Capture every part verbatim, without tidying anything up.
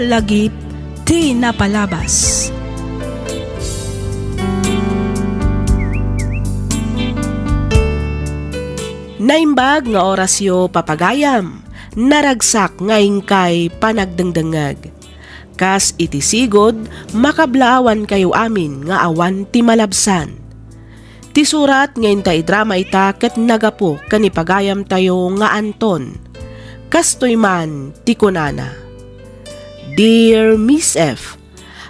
Lagip ti napalabas. Naimbag nga orasyo, papagayam, naragsak nga inkay panagdengdengngeg. Kas iti sigud, makablaawankayo amin nga awan ti malabsan. Ti surat nga inta idrama ita ket nagapu ken ni pagayamtayo nga Anton. Kastoy man ti kunana, "Dear Miss F,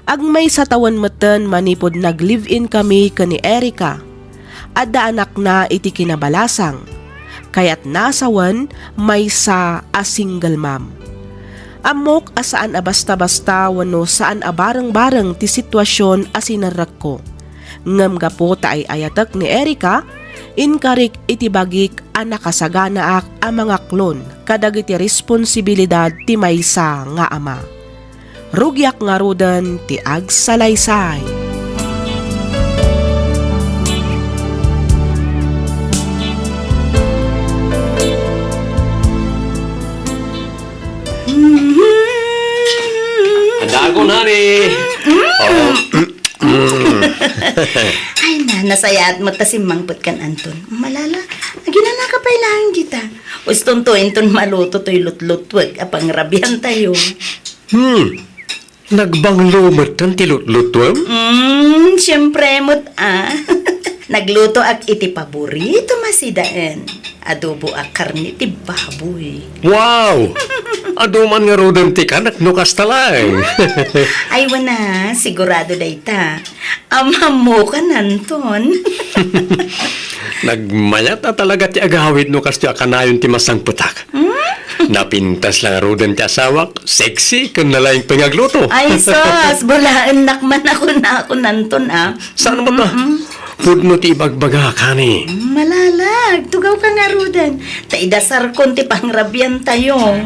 agmaysa tawen metten manipud nag-live-in kami ken ni Erica. Adda anakna iti kinabalasang. Kayatna a sawen maysa a single mom. Ammok a saan a basta-basta wenno saan a bareng-bareng ti situasion a sinerrekko. Ngem gapu ta ay-ayatek ni Erica, inkarik iti bagik a nakasaganaak a mangaklon kadagiti responsibilidad ti maysa nga ama. Rugiak ngaruden ti agsalaysay." Adakon, honey. Oh. Ay na, nasayaat met ta simmangpet kan Anton. Malala, aginanaka pay laeng dita. Ustonto inton maluto toy lutlutuek a pangrabiantayo. Hmm. Nagbanglo metten ti lutlutuem? Mm, siempre met, ah. Naglutoak iti paborito a sidaen. Adobo a karne ti baboy. Wow! Adu man ngaruden ti kanek no kasta laeng. Ay, wen a, sigurado dayta. Ammokan, Anton. Nagmayat a talaga ti agawid no kastoy a kanayon ti masangpetak. Hmm? Napintas la ngaruden ti asawak, sexy, ken nalaing pay nga agluto. Ay, sus, bulaennak man a kunakon, Anton, ah. Saan mo to? Mm-mm. Pudno ti ibagbagak, honey. Malalag, tugawka ngaruden. Ta idasarkon ti pangrabiantayo.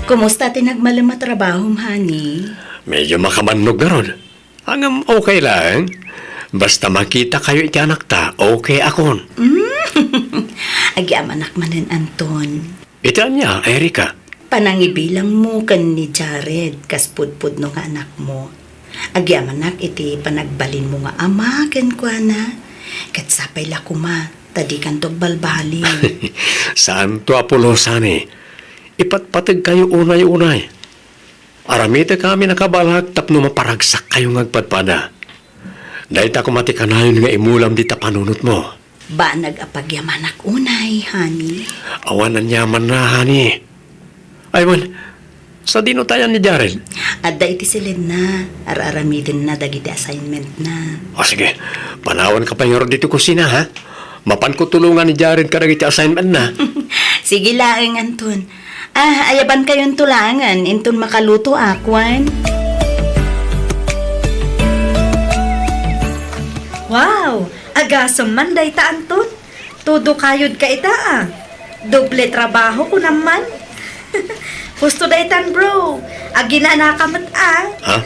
Kumusta ti nagmalem a trabahom, honey? Medyo makabannog ngarud. Ngem okay laeng. Basta makitakayo iti anakta, okay akon. Mm. Agyamanak manen, Anton. Iti ania, Erica? Panangibilangmo ken ni Jared kas pudpudno nga anakmo. Agyamanak iti panagbalinmo nga ama kenkuana, ket sapay la koma ta dikanto agbalbaliw. Saanto a pulos, honey. Ipatpategkayo unay-unay. Aramidek amin a kabaelak tapno maparagsakkayo nga agpadpada. Dayta koma ti kanayon nga imulam dita panunotmo. Banag a pagyamanak unay, honey. Awan aniamanna, honey. Ay, wen, sadino tayan ni Jared? Adda iti silenna, ar-aramidenna dagiti assignmentna. O, sige, panawanka pay ngarud ditoy kusina, ha? Mapanko tulongan ni Jared kadagiti assignmentna. Sige laeng, Anton. Ah, ayabankayonto laengen inton makalutoak, wen? Wow! Agasem man dayta, Anton. Tudo kayod ka ita, ah. Doble trabaho, kunam man. Husto daytan, bro. Aginanaka met, ah. Ha?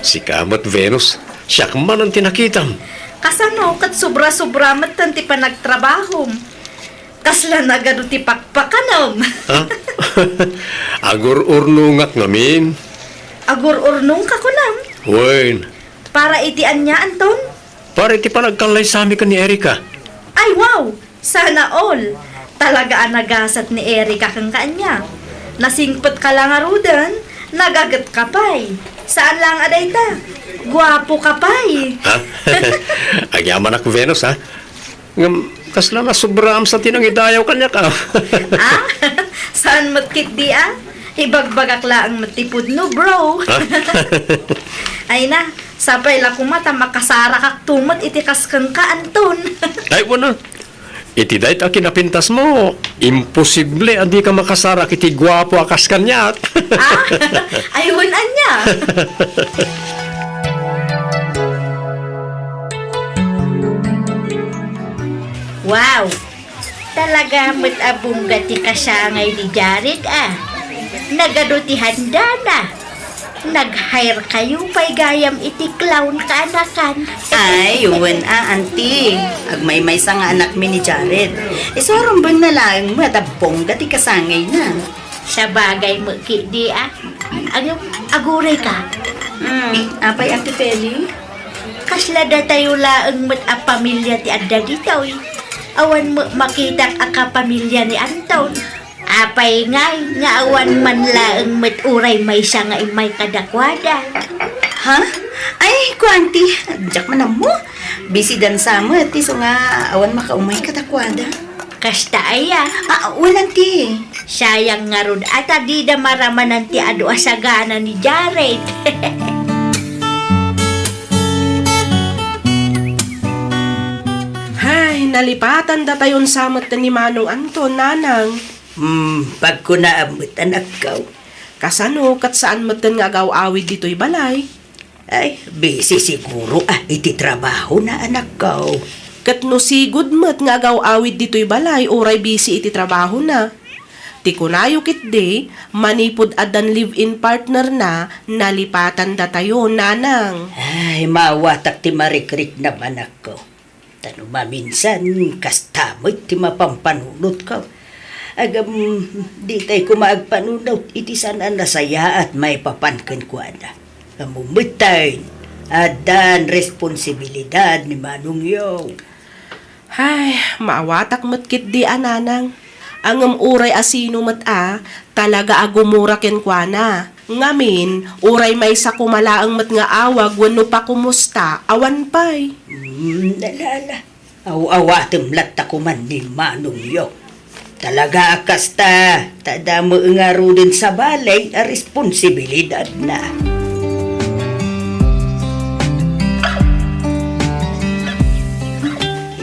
Sika met, Venus. Siak manen ti nakitam. Kasano ket sobra-sobra metten ti panagtrabahom? Kasla nagadu ti pakpakanem. Ha? Agur-urnongak ngamin. Agur-urnongka, kunam? Wen. Para iti ania, Anton? Para iti panagkallaysami ken ni Erica. Ay, wow! Sana all! Talaga a nagasat ni Erica kenka ania. Nasingpetka la ngaruden, nagagetka pay. Saan laeng a dayta, guapoka pay. Ha? Agyamanak, Venus, ha? Ngem, kasla nasobraam sa ti nangidayaw kaniak, ah. Ah? Saan met ketdi, ah? Ibagbagak laeng met ti pudno, bro. Ha? Ay na, sapay la koma ta makasarakakto met iti kas kenka, Anton. Ay, wen a. Iti dayta a kinapintasmo, imposible a dika makasarak iti guapo a kas kaniak. Ah? Ay, wen ania? Wow! Talaga met a bongga ti kasangay ni Jared, ah. Nagadu ti handana. Nag-hire kayo pay gayam iti clown kaanakan. Ay, wen a, auntie. Agmaymaysa nga anakmi ni Jared. Isu a rumbeng na laeng met a bongga ti kasangayna. Sabagay met ketdi a. Ano, aguray ka? Hmm, apay, Auntie Feli? Kasla datayo laeng met a pamilya ti adda ditoy. Awan met makitak a kapamilya ni Anton. Apay ngay nga awan man laeng met uray maysa nga immay kadakuada. Ha? Ay, kuanti, diak man ammo. Busy dansa met, isu nga awan makaumay kadakuada. Kasta aya? Ah, wen, auntie. Sayang ngarud a ta dida maramanan ti adu a sagana ni Jared. Hay, nalipatan datayon sa met ni Manong Anton, nanang. Hmm, pagkunaam met, anakko. Kasano, ket saan metten nga agaw-awid ditoy balay? Ay, busy siguro a iti trabahona, anakko. Ket no sigud met nga agaw-awid ditoy balay, uray busy iti trabahona. Ti kunayo ketdi, manipud addan live-in partner na, nalipatan datayo, nanang. Ay, maawatak ti marikriknam, anakko. Ta no maminsan, kasta met ti mapampanunotko. Agam, ditay koma agpanunot iti saan a nasayaat maipapan kenkuana. Ammom metten, addan responsibilidad ni Manong Yong. Hay, maawatak met ketdi a, nanang. Ngem uray a sino met a, talaga a gumura kenkuana. Ngamin, uray maysa koma laeng met nga awag wenno pakumusta, awan pay. Hmm, ala, ala. Aw-awatem latta koman ni Manong Yong. Talaga a kasta, ta adda met ngaruden sabali a responsibilidadna.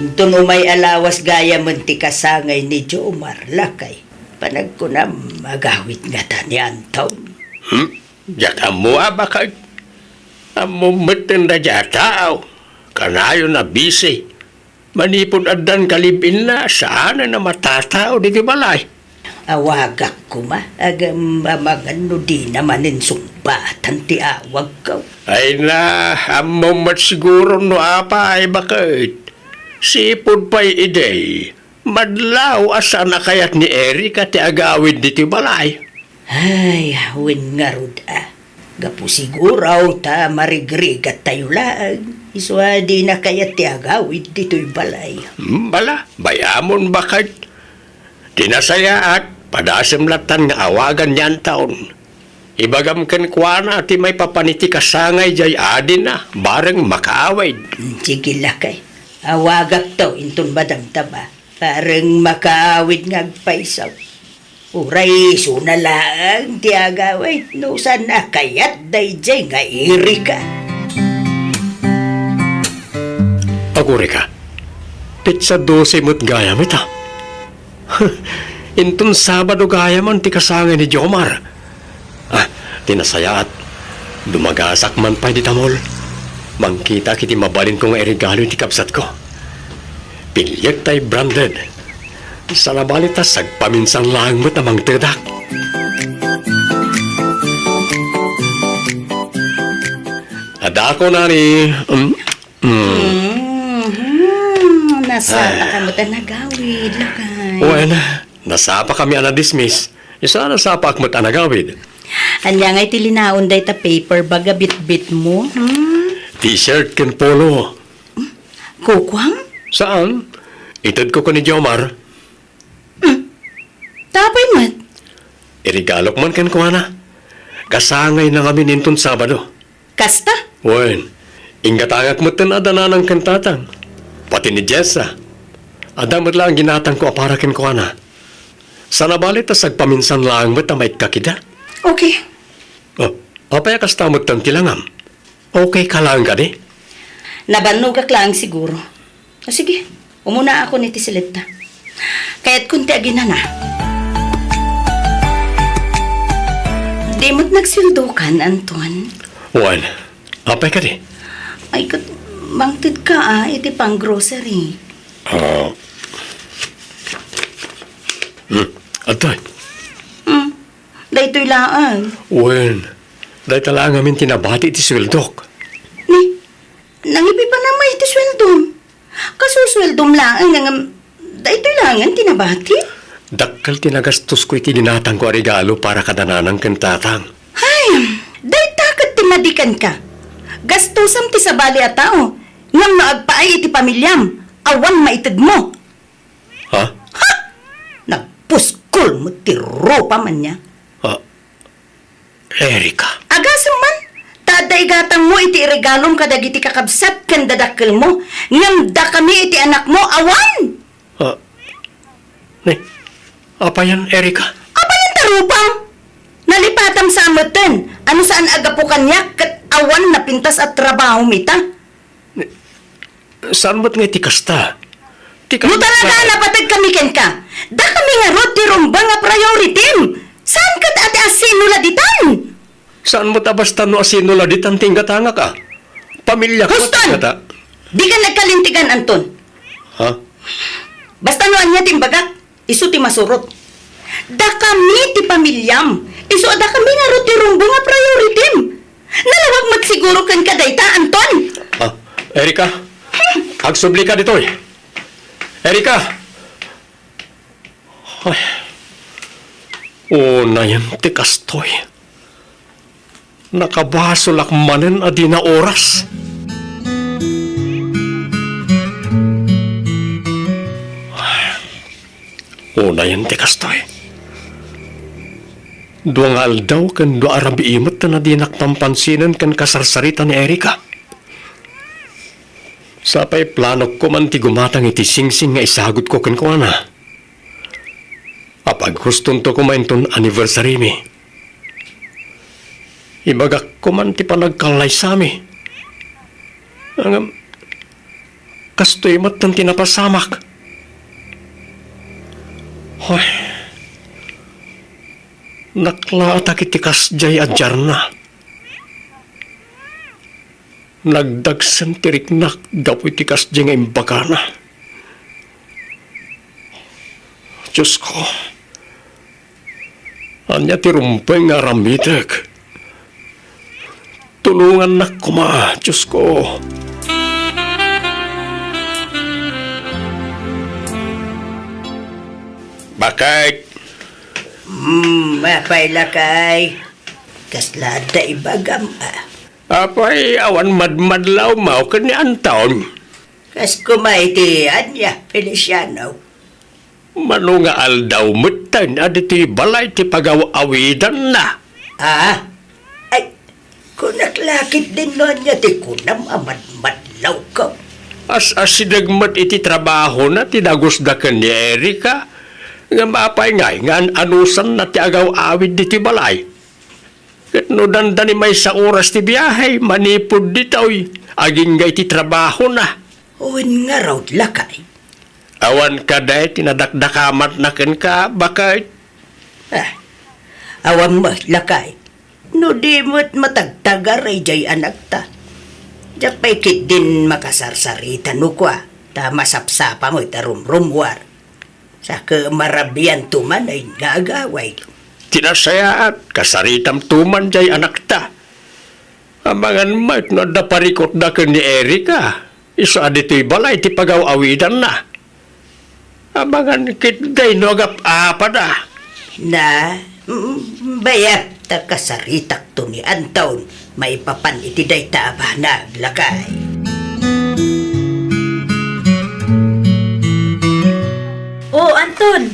Inton umay a lawas gayamen ti kasangay ni Jomar, lakay. Panagkunam, agawid ngata ni Anton. Hmm? Diak ammo a baket. Ammom metten daydiay a tao. Kanayon a busy. Manipud addan kalib-inna, saanen a matatao ditoy balay. Awagak koma, agam amangan no dina manen sungbatan ti awagko. Ay na, ammom met siguro no apay baket. Sipud pay idi, madlaw a saan a kayat ni Erica ti agawid ditoy balay. Ay, wen ngarud a. Gapu siguro ta marigrigattayo laeng. Isu a dina kayat ti agawid ditoy balay. Hmm, bala, bay-amon baket. Ti nasayaat, padasem lattan nga awagan ni Anton. Ibagam kenkuana ti maipapan iti kasangay diay adina, bareng makaawid. Hmm, sige, lakay. Awagakto inton madamdama. Bareng makaawid nga agpayso. Uray isuna laeng ti agawid no saan a kayat daydiay nga Erica. Aguray ka, petsa dose met gayam ita. Inton Sabado gayamen ti kasangay ni Jomar. Ah, ti nasayaat, dumagasak man pay dita mall. Mangkitaak iti mabalinko nga iregalo iti kabsatko. Piliek tay branded. Saan a bali ta sagpaminsan laeng met a mangtedak. Adda ko nani, um, mm. Mhm. Nasapa ka met a nagawid, lakay. Wen, nasapa kami a na-dismiss. Isu a nasapaak met a nagawid. Ania ngay ti linaon dayta paper bag a bitbitmo, hmm? T-shirt ken polo. Kukuam? Saan? Itedko ken ni Jomar. Hmm. Tapay met. Iregalok man kenkuana. Kasangayna ngamin inton Sabado. Kasta? Wen, inggatangak metten adda nanang ken tatang. Pati ni Jessa. Adda met laeng ginatangko a para kenkuana. Saan a bali ta sagpaminsan laeng met a maikkak ida. Okay. Oh, apay a kasta metten ti langam? Okay ka laeng kadi? Nabannogak laeng siguro. O sige, umunaakon iti siletta. Kayatkon ti aginana. Di met nagsildokan, Anton? Wen, apay kadi? Ay, ket mangtedka a iti pang-grocery. Ah. Hmm, adtoy. Hmm. Daytoy laeng. Wen, Dayta la ngamin ti nabati ti sueldok. Ni, nangipipanam met ti sueldom. Kasusweldom laeng ngem daytoy laengen ti nabati? Dakkel ti nagastosko iti ginatangko a regalo para kada nanang ken tatang. Ay, dayta ket ti madi kenka. Gastosam ti sabali a tao, ngem no agpaay iti pamiliam, awan maitedmo. Ha? Ha! Nagpuskol met ti rupam ania. Ah, Erika. Agasem man, ta adda igatangmo iti iregalom kadagiti kakabsat ken dadakkelmo, ngem dakami iti anakmo, awan! Ah, ni, apayan, Erika? Apayan ta rupam? Nalipatam sa metten, ano saan a gapu kaniak ket awan napintas a trabahom ita? Ni, saan met nga iti kasta? Ti No talaga a napategkami kenka, dakami ngarud ti rumbeng a prioritim. Saan ket a ti asino la ditan? Saan met a basta no asino la ditan ti inggatangak a? Pamiliak met Houston! Ingata. Dika nagkalintegan, Anton. Ha? Basta no ania ti imbagak, isu ti masurot. Dakami ti pamiliam, isu a dakami ngarud ti rumbeng a prioritim. Nalawag met siguro kenka dayta, Anton. Ah, Erika, agsublika ditoy. Erika! Ay, unayen ti kastoy. Nakabasolak manen a dina oras. Unayen ti kastoy. Dua nga aldaw ken dua a rabii met a dinak pampansinen ken kasarsarita ni Erika. Sapay planokko man ti gumatang iti singsing nga isagutko kenkuana. Apaghustonto koma inton anniversary-mi. Ibagak koma ti panagkallaysami. Ngem, kastoy met ti napasamak. Hoy, naklaatak iti kasdiay a diarna. Nagdagsen ti riknak gapu iti kasdi nga imbagana. Diosko, ania ti rumbeng nga aramitek? Tulongannak koma, Diosko. Bakit? Hmm, apay lakay? Kasla adda ibagam, a? Apay, awan madmadlawmo ken ni Anton? Kas koma iti ania, Feliciano? Mano nga aldaw metten a ditoy balay ti pagaw-awidanna? Ah? Ay, kunak lakit din no ania ti kunam a madmadlawko. As-asideg met iti trabahona ti dagusda ken ni Erika. Ngem apay ngay nga an-anusanna ti agaw-awid ditoy balay? Ket no dandani maysa oras ti biahe manipud ditoy, agingga iti trabahona. Wen ngarud, lakay. Awan kadi ti nadakdakamatna kenka, baket? Ah, awan met, lakay. No di met matagtagar idiay anakta. Diak pay ketdin makasarsarita no kua, ta masapsapa met a rumrummuar. Sa ket marabianto man a inngagaway. Ti nasayaat, kasaritamto man diay anakta. Amangan met no adda parikutda ken ni Erika, isu a ditoy balay ti pagaw-awidanna. Amangan ketdi no agap-apada. Na, mm, bayat ta kasaritakto ni Anton maipapan iti dayta a banag, lakay. O, Anton,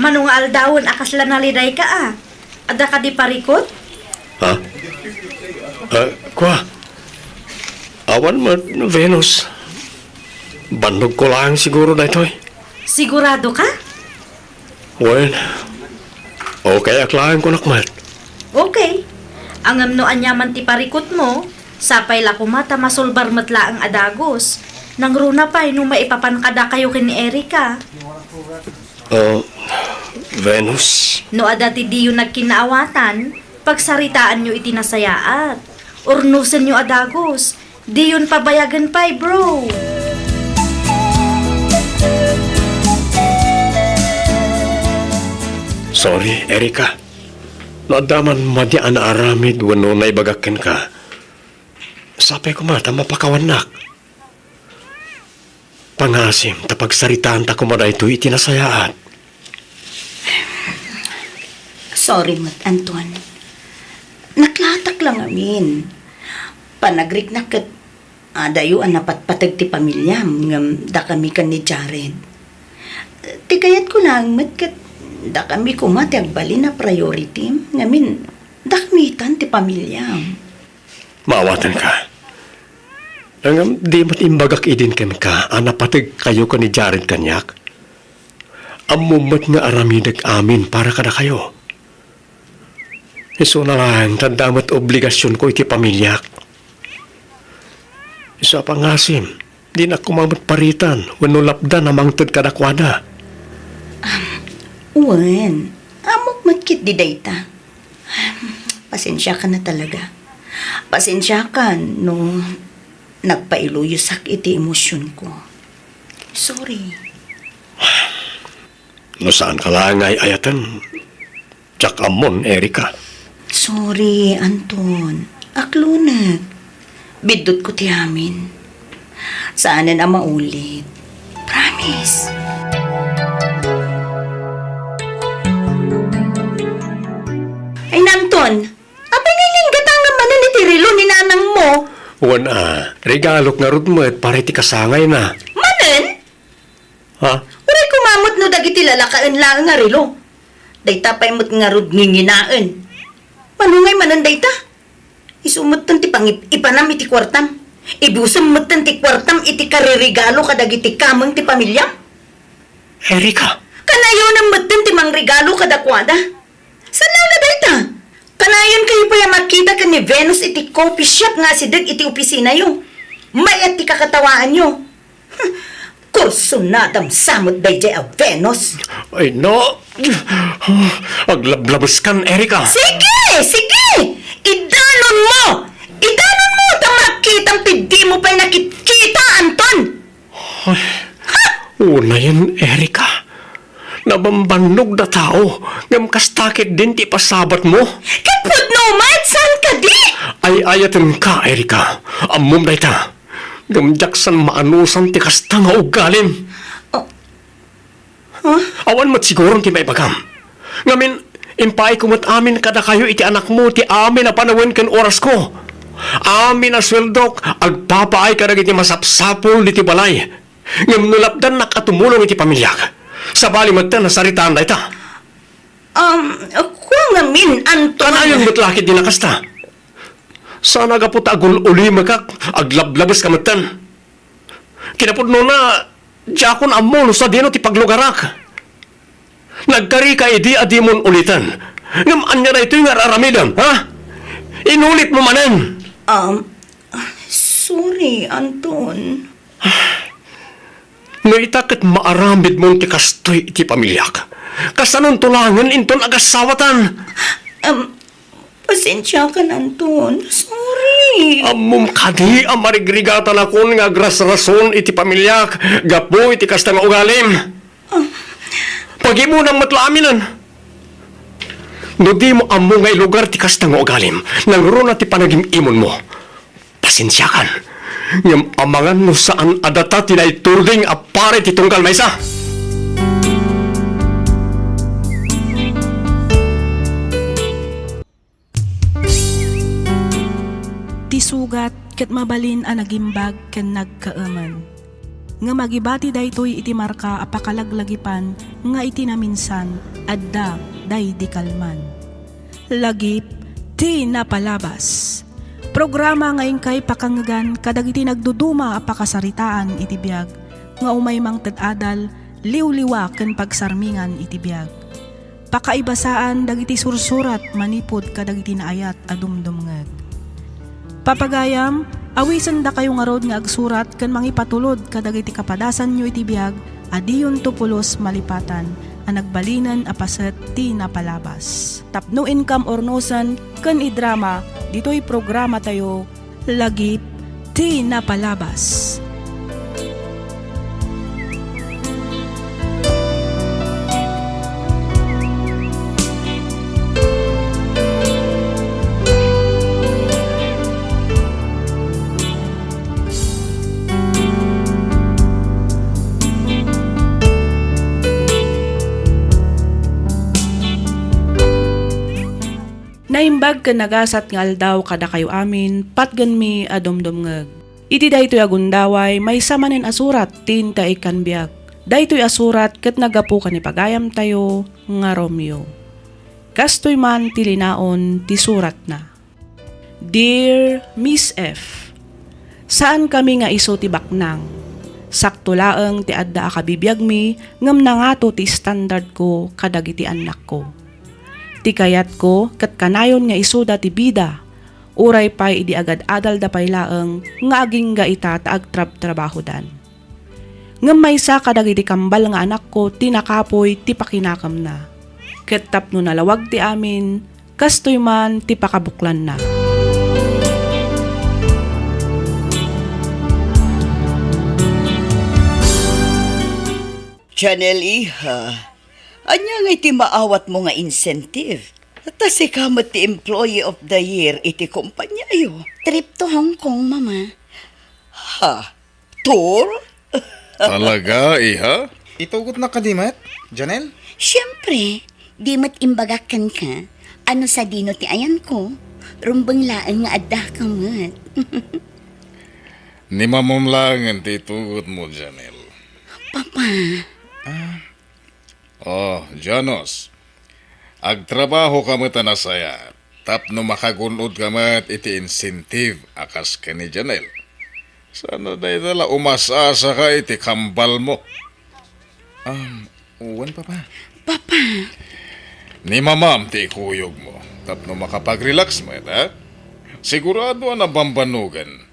mano nga aldawen a kasla nalidayka a? Adda kadi parikut? Ha? Ah, kua? Awan met, Venus. Bannogko laeng siguro daytoy. Sigurado ka? Wen, okay ak laeng kunak met. Okay. Ngem no aniaman ti parikutmo, sapay la koma ta masulbar met laeng a dagus. Nangruna pay no maipapan kadakayo ken ni Erika. Ah, Venus. No adda ti diyo nagkinaawatan, pagsaritaanyo iti nasayaat. Urnosenyo a dagus. Diyon pabayagen pay, bro. Sorry, Erika. No adda man madi a naaramid wenno naibagak kenka, sapay koma ta mapakawannak. Pangasim ta pagsaritaanta koma daytoy iti nasayaat. Sorry met, Anton. Naklaatak la ngamin. Panagriknak ket adayo a napatpateg ti pamiliam ngem dakami ken ni Jared. Ti kayatko laeng met ket dakami koma ti agbalin a priority ngamin dakami itan ti pamiliam. Maawatenka. Ngem di met imbagak idin kenka a napategkayo ken ni Jared kaniak? Ammom met nga aramidek amin para kadakayo. Isuna laeng ta adda met obligasionko iti pamiliak. Isu a pangasim, dinak koma met paritan wenno lapdan a mangted kadakuada. Wen, ammok met ketdi dayta. Pasensiakan a talaga. Pasensiakan no nagpailuyosak iti emosionko. Sorry. No saanka laeng nga ay-ayaten, diak ammon, Erika. Sorry, Anton. Aklonek. Biddutko ti amin. Saanen a maulit. Promise. Ay, Anton, apay nga ininggatangam manen iti relo ni nanangmo? Wen a, regalok ngarud met para iti kasangayna. Manen? Ha? Uray koma met no dagiti lalakaen laeng nga relo. Dayta pay met ngarud nginginaen. Mano ngay manen dayta? Isu metten ti pangip-ipanam iti kuartam. Ibusem metten ti kuartam iti karirigalo kadagiti kameng ti pamiliam. Erika. Kanayonem metten ti mangregalo kadakuada. Saan la nga dayta? Kanayonkayo pay a makita ken ni Venus iti coffee shop nga asideg iti opisinayo. Mayat ti kakatawaanyo. Kursunadam sa met daydiay a Venus. Ay, no. Aglablabeskan, Erika. Sige! Sige! Idanonmo! Idanonmo ta makitam ti dimo pay nakitkita, Anton! Ay, unayen, Erika. Nabambannog da tao, ngem kasta ketdin ti ipasabatmo. Ket pudno met, saan kadi? Ay-ayatenka, Erika. Ammom dayta. Ngem diak saan maanusan ti kasta nga ugalim. Oh. Huh? Awan met siguron ti maibagam. Ngamin, impaayko met amin kadakayo iti anakmo ti amin a panawen ken orasko. Amin a sueldok, agpapaay kadagiti masapsapul diti balay. Ngem no lapdannak a tumulong iti pamiliak, sabali metten a saritaan dayta. Um, kua ngamin, Anton. Kanayon met la ketdin a kasta. Saan a gapu ta agul-ulimekak, aglablabes ka metten. Kinapudnona, diakon ammo no sadino ti paglugarak. Nagkarika idi a dimon uliten. Ngem ania daytoy nga ar-aramidem, ha? Inulitmo manen. Um, sorry, Anton. No ita ket maaramidmon ti kastoy iti pamiliak, kasanonto laengen inton agasawatan? Em, pasensiakan, Anton. Sorry. Ammom kadi a marigrigatanakon nga agrasrason iti pamiliak gapu iti kasta nga ugalim? Ah. Pagibunam met la aminen. No dimo ammo nga ilugar ti kasta nga ugalim, nangruna ti panagim-imonmo. Pasensiakan, ngem amangan no saan a data ti naituding a pare ti tunggal maysa. Ti sugat ket mabalin a nagimbag ken nagkaemen. Ngem agibati daytoy iti marka a pakalaglagipan nga iti naminsan, adda daydi kalman. Lagip ti napalabas. Programa nga inkay pakangegan kadagiti nagduduma a pakasaritaan iti biag nga umay mangted adal, liwliwa ken pagsarmingan iti biag. Pakaibasaan dagiti sursurat manipud kadagiti naayat a dumdumngeg. Papagayam, awisendakayo ngarud nga agsurat ken mangipatulod kadagiti kapadasanyo iti biag a diyonto pulos malipatan a nagbalinen a paset ti napalabas. Tapno inkam urnosen ken idrama ditoy programatayo, Lagip ti Napalabas. Naimbag ken nagasat nga aldaw kadakayo amin, patgenmi a dumdumngeg. Iti daytoy a gundaway, maysa manen a surat ti inta ikkan biag. Daytoy a surat ket naggapu ken ni pagayamtayo nga Romeo. Kastoy man ti linaon ti suratna. Dear Miss F, saankami nga isu ti baknang. Sakto laeng ti adda a kabibiagmi ngem nangato ti standardko kadagiti annakko. Ti kayatko ket kanayon nga isuda ti bida, uray pay idi agad-adalda pay laeng nga agingga ita ta agtrabtrabahodan. Ngem maysa kadagiti kambal nga anakko ti nakapuy ti pakinakemna. Ket tapno nalawag ti amin, kastoy man ti pakabuklanna. Janelle, iha, ania ngay ti maawatmo nga incentive? Ta sika met ti Employee of the Year iti kumpaniayo. Trip to Hong Kong, Mama. Ha? Tour? Talaga, iha? Itugotna kadi met, Janelle? Siyempre, di met imbagak kenka, ano sadino ti ayanko, rumbeng laeng nga addaka met. Ni mamam laengen ti itugotmo, Janelle. Papa. Ah. Oh, Janos. Agtrabahoka met a nasayaat tapno makagun-odka met iti incentive a kas ken ni Janelle. Saan a dayta la umas-asaka iti kambalmo. Um, wen, Papa. Papa! Ni mamam ti ikuyogmo tapno makapag-relax met, ha? Sigurado a nabambannogan.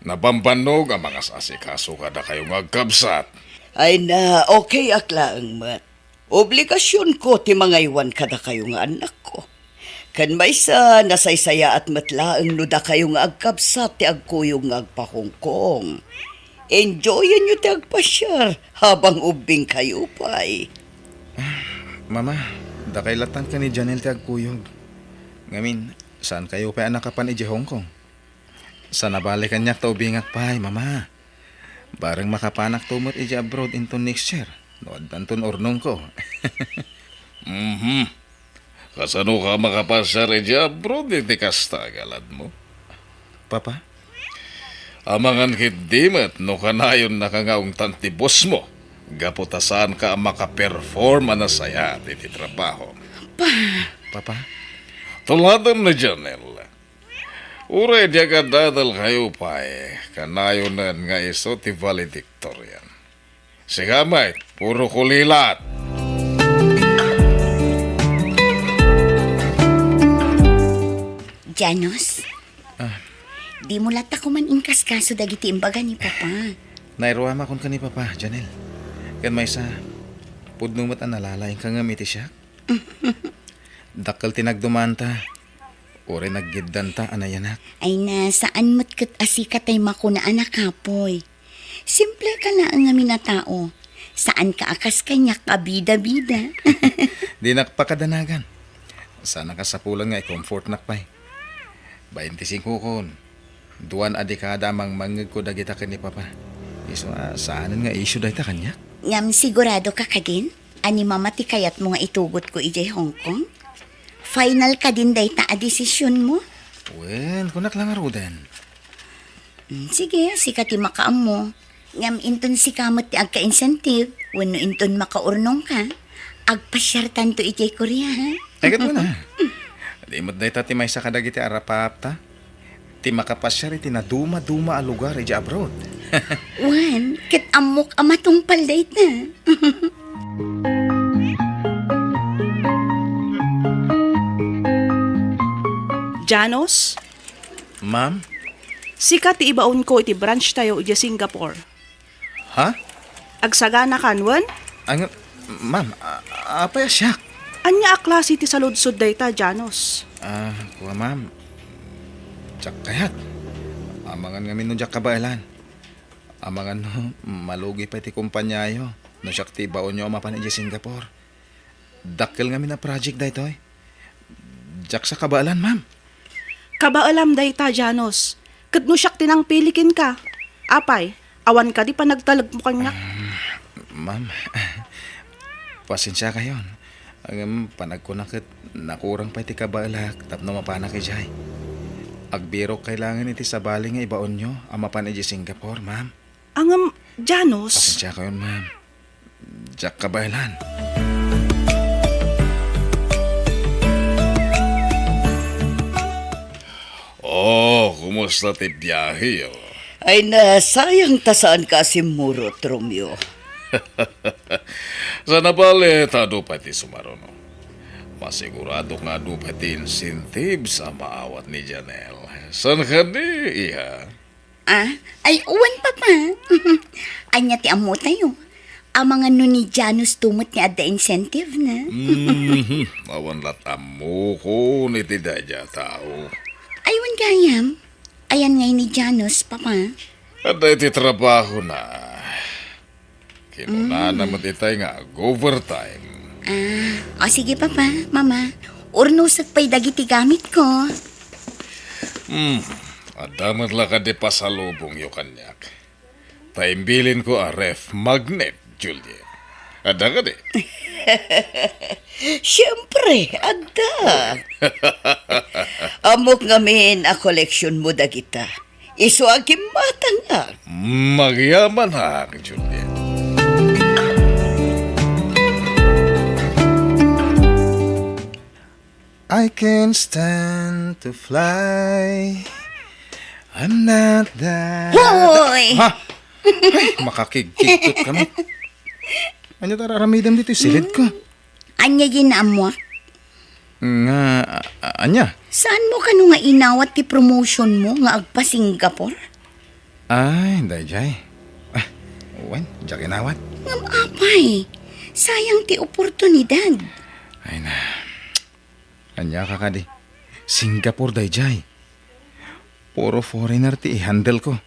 Nabambannog a mangas-asikaso kadakayo nga agkabsat. Ay na, okay ak laeng met. Obligasionko ti mangaywan kadakayo nga annakko. Ken maysa, nasaysayaat met laeng no dakayo nga agkabsat ti agkuyog nga agpa-Hong Kong. Enjoyenyo ti agpasiar habang ubbingkayo pay. Mama, dakay latta ken ni Janelle ti agkuyog. Ngamin, saankayo pay a nakapan idiay Hong Kong? Sa nabali kaniak ta ubingak pay, Mama. Bareng makapanakto met idiay abroad inton next year, no addanton urnongko. Mhm. Kasanoka makapasiar idiay abroad iti kasta a galadmo? Papa? Amangan ketdi met no kanayonnaka nga ungtan ti bossmo, gapu ta saanka a makaperform a nasayaat iti trabaho. Pa- Papa? Tuladem ni Janelle. Uray di agad-adalkayo pay, kanayonen nga isu ti valedictorian. Sika met, puro kulilat. Janos, Ah. Dimo latta koman inkaskaso dagiti imbaga ni Papa. Nairuamakon ken ni Papa, Janelle. Ken maysa, pudno met a nalalaingka ngem iti siak. Dakkel ti nagdumanta. Uray naggiddanta a nayanak. Ay na, saan met ket a sika tay makuna a nakapoy. Simpleka laeng ngamin a tao. Saanka a kas kaniak a bida-bida. Dinak pakadanagan. Saan a kasapulan nga i-comfortnak pay. Bainti singkokon. Duan a dekada a mangmangngegko dagita ken ni Papa. Isu a saanen nga issue dayta kaniak. Ngem siguradoka kadin a ni Mama ti kayatmo nga itugotko idiay Hong Kong? Final kadin dayta a desisionmo? Wen, kunak la ngaruden. Mm, sige, sika ti makaammo. Ngem inton sika met ti agka-incentive, wenno inton makaurnongka, agpasiartanto idiay Korea, ha? Ay, ket wen a. Di met dayta ti maysa kadagiti arapaapta. Ti makapasiar iti naduma-duma a lugar idiay abroad. Wen, ket ammok a matungpal dayta. Janos? Ma'am? Sika ti ibaonko iti branch tayo idiay Singapore. Ha? Agsaganakan, wen? Ang, ma'am, a-, apay a siak? Ania a klase ti saludsod dayta, Janos? Ah, kua, ma'am. Diak kayat. Amangan ngamin no diak kabaelan. Amangan no malugi pay ti kumpaniayo no siak ti ibaonyo a mapan idiay Singapore. Dakkel ngamin a project daytoy. Diak sa kabaelan, ma'am. Kabaelam dayta, Janos. Ket no siak ti nangpili kenka, apay, awan kadi panagtalekmo kaniak? Ah, ma'am, pasensiakayon. Ngem panagkuna ket nakurang pay ti kabaelak tapno mapanak idiay. Agbirok kailangan iti sabali nga ibaonyo a mapan idiay Singapore, ma'am. Ngem, Janos. Pasensiakayon, ma'am. Diak kabaelan. Oh, kumusta ti biaheyo? Ay, nasayang ta saanka a simmurot, Romeo. Saan a bale ta adu pay ti sumaruno. Masiguradok nga adu pay ti incentives a maawat ni Janelle. Saan kadi, iha? Ah, ay, wen, Papa. Ania ti ammotayo? Amangan no ni Janos to met ti adda incentive na. Mhm. Awan lat ammokon iti daydiay a tao. Ay, wen gayam. Ayan ngay ni Janos, Papa. Adda iti trabahona. Kinunana met itay nga ag-overtime. Ah, o sige, Papa, Mama. Urnosek pay dagiti gamitko. Hmm, adda met la kadi pasalubongyo kaniak. Ta imbilinko a ref magnet, Juliet. Adda kadi? Siempre, adda. Ammok ngamin a koleksionmo dagita. Isu a gimmatangak. Magyamanak, Juliet. I can stand to fly. I'm not that. Hoy! Ha? Ay, makakigkigtot kami. Ania ti ar-aramidem ditoy silidko? Ania ti naammoak? Nga, a-, a-, ania? Saanmo kano nga inawat ti promotionmo nga agpa-Singapore? Ay, daydiay. Ah, wen, diak inawat. Ngem apay, sayang ti oportunidad. Ay na. Ania ka kadi? Singapore daydiay. Puro foreigner ti i-handle ko.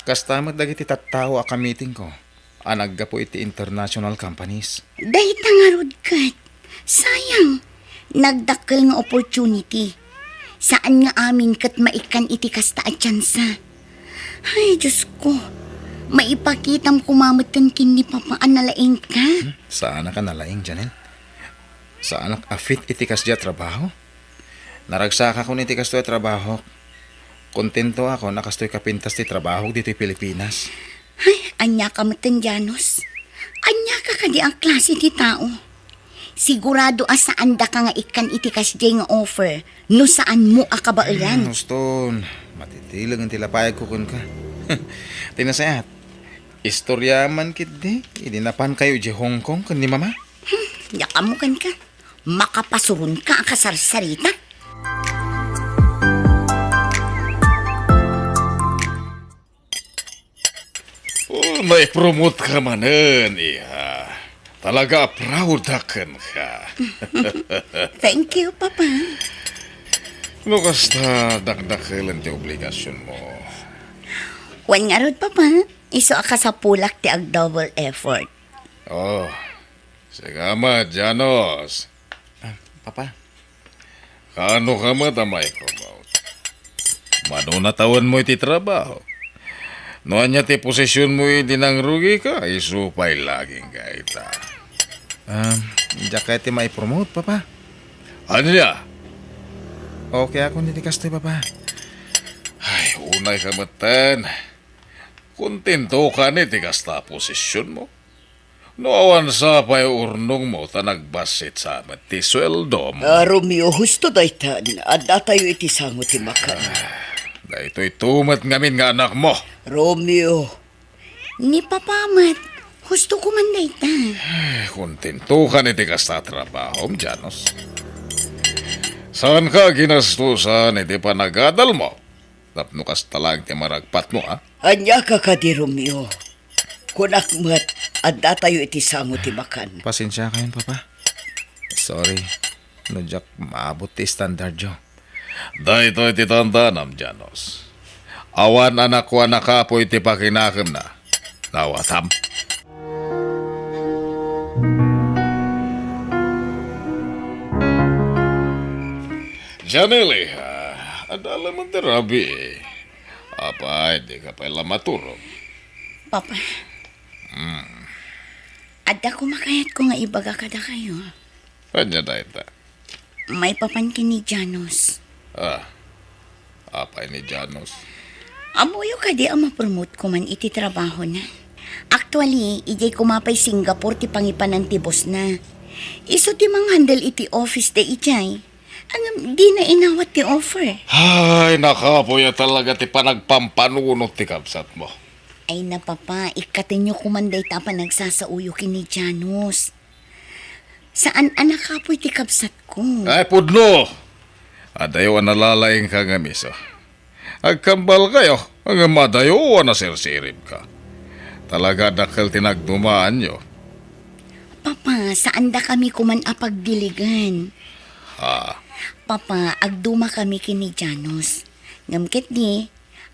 Kasta met dagiti tattao a kamitingko a naggapu iti international companies. Dayta ngarud ket, sayang, nagdakkel nga opportunity. Saan nga amin ket maikkan iti kasta a tsansa. Ay, Diosko, maipakitam koma metten ken ni Papa a nalaingka. Hmm? Saanak a nalaing, Janelle. Saanak a fit iti kasdiay a trabaho. Naragsakakon iti kastoy a trabahok. Kontentoakon a kastoy kapintas ti trabahok ditoy Pilipinas. Ay, ania ka metten, Janos? Ania ka kadi a klase ti tao? Sigurado a saandaka nga ikkan iti kasdiay nga offer no saanmo a kabaelan. Hmm, huston, matitileng ti lapayagko kenka. Ti nasayaat, istorya man ketdi idi napankayo idiay Hong Kong ken ni Mama. Hmm, diak ammo kenka. Makapasuronka a kasarsarita. Oh, naipromote ka manen, iha. Talaga a proud ak kenka. Thank you, Papa. No kasta, dakdakelen ti obligasionmo. Wen ngarud, Papa. Isu a kasapulak ti ag-double effort. Oh, sika met, Janos. Ah, Papa. Kaano ka met a maipromote? Mano natawenmo iti trabaho? No ania ti posisionmo idi nangrugika, isu pay lagingga ita. Ah, diak kayat ti maipromote, Papa. Ania? Okay akon iti kastoy, Papa. Ay, unay ka metten. Kontentokan iti kasta a posisionmo. No awan sa pay urnongmo ta nagbassit sa met ti sueldomo. Ah, Romeo, husto daytan. Addatayo iti sango ti makan. Ah, daytoy to met ngamin nga anakmo. Romeo. Ni Papa met, husto ko man dayta. Ay, kontentokan iti kasta a trabahom, Janos. Saanka ginastosan iti panagadalmo. Tapno kasta laeng ti maragpatmo, a? Ania ka kadi, Romeo? Kunak met, addatayo iti sango ti makan. Pasensiakayon, Papa. Sorry no diak maabot ti standardyo. Daytoy ti tantanam, Janos. Awan a nakuana kapoy ti pakinakemna. Nawatam. Janelle, ah, adda laeng ti rabii. Apay, dika pay la maturog. Papa. Hmm. Adda koma kayatko nga ibaga kadakayo. Ania dayta? Maipapan ken ni Janos. Ah, apay ni Janos? Ammoyo kadi a ma-promote ko man iti trabahona? Actually, idiay koma pay Singapore ti pangipanan ti bossna. Isu ti manghandle iti office da idiay. Ngem dina inawat ti offer. Ay, nakapoy a talaga ti panagpampanunot ti kabsatmo. Ay na, Papa, ikkatenyo koman dayta a panagsasaoyo ken ni Janos. Saan a nakapoy ti kabsatko. Ay, pudno! Adayo a nalalaingka ngem isu. Agkambalkayo, ngem adayo a nasirsiribka. Talaga dakkel ti nagdumaanyo. Papa, saandakami koman a pagdiligen. Ha? Papa, agdumakami ken ni Janos. Ngem ketdi,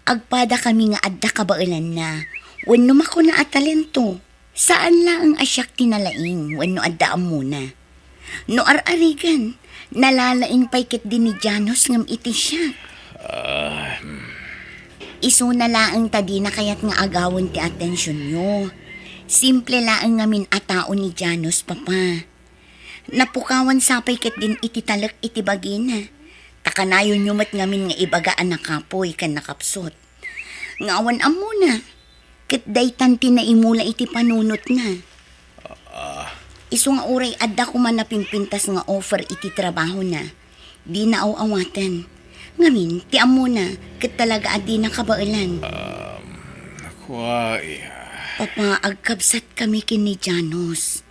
agpadakami nga adda kabaelanna wenno makuna a talento. Saan laeng a siak ti nalaing wenno adda ammona. No ar-arigan, nalalaing pay ketdi ni Janos ngem iti siak. Ah, hmm. Isuna laeng ta dina kayat nga agawen ti atensionyo. Simple laeng ngamin a tao ni Janos, Papa. Napukawan sa pay ketdin iti talek iti bagina. Ta kanayonyo met ngamin nga ibaga a nakapoy ken nakapsut. Nga awan ammona, ket daytan ti naimula iti panunotna. Ah. Isu nga uray adda koma napimpintas nga offer iti trabahona, dina aw-awaten. Ngamin, ti ammona, ket talaga a dina kabaelan. Um, kua, iya. Papa, agkabsatkami ken ni Janos.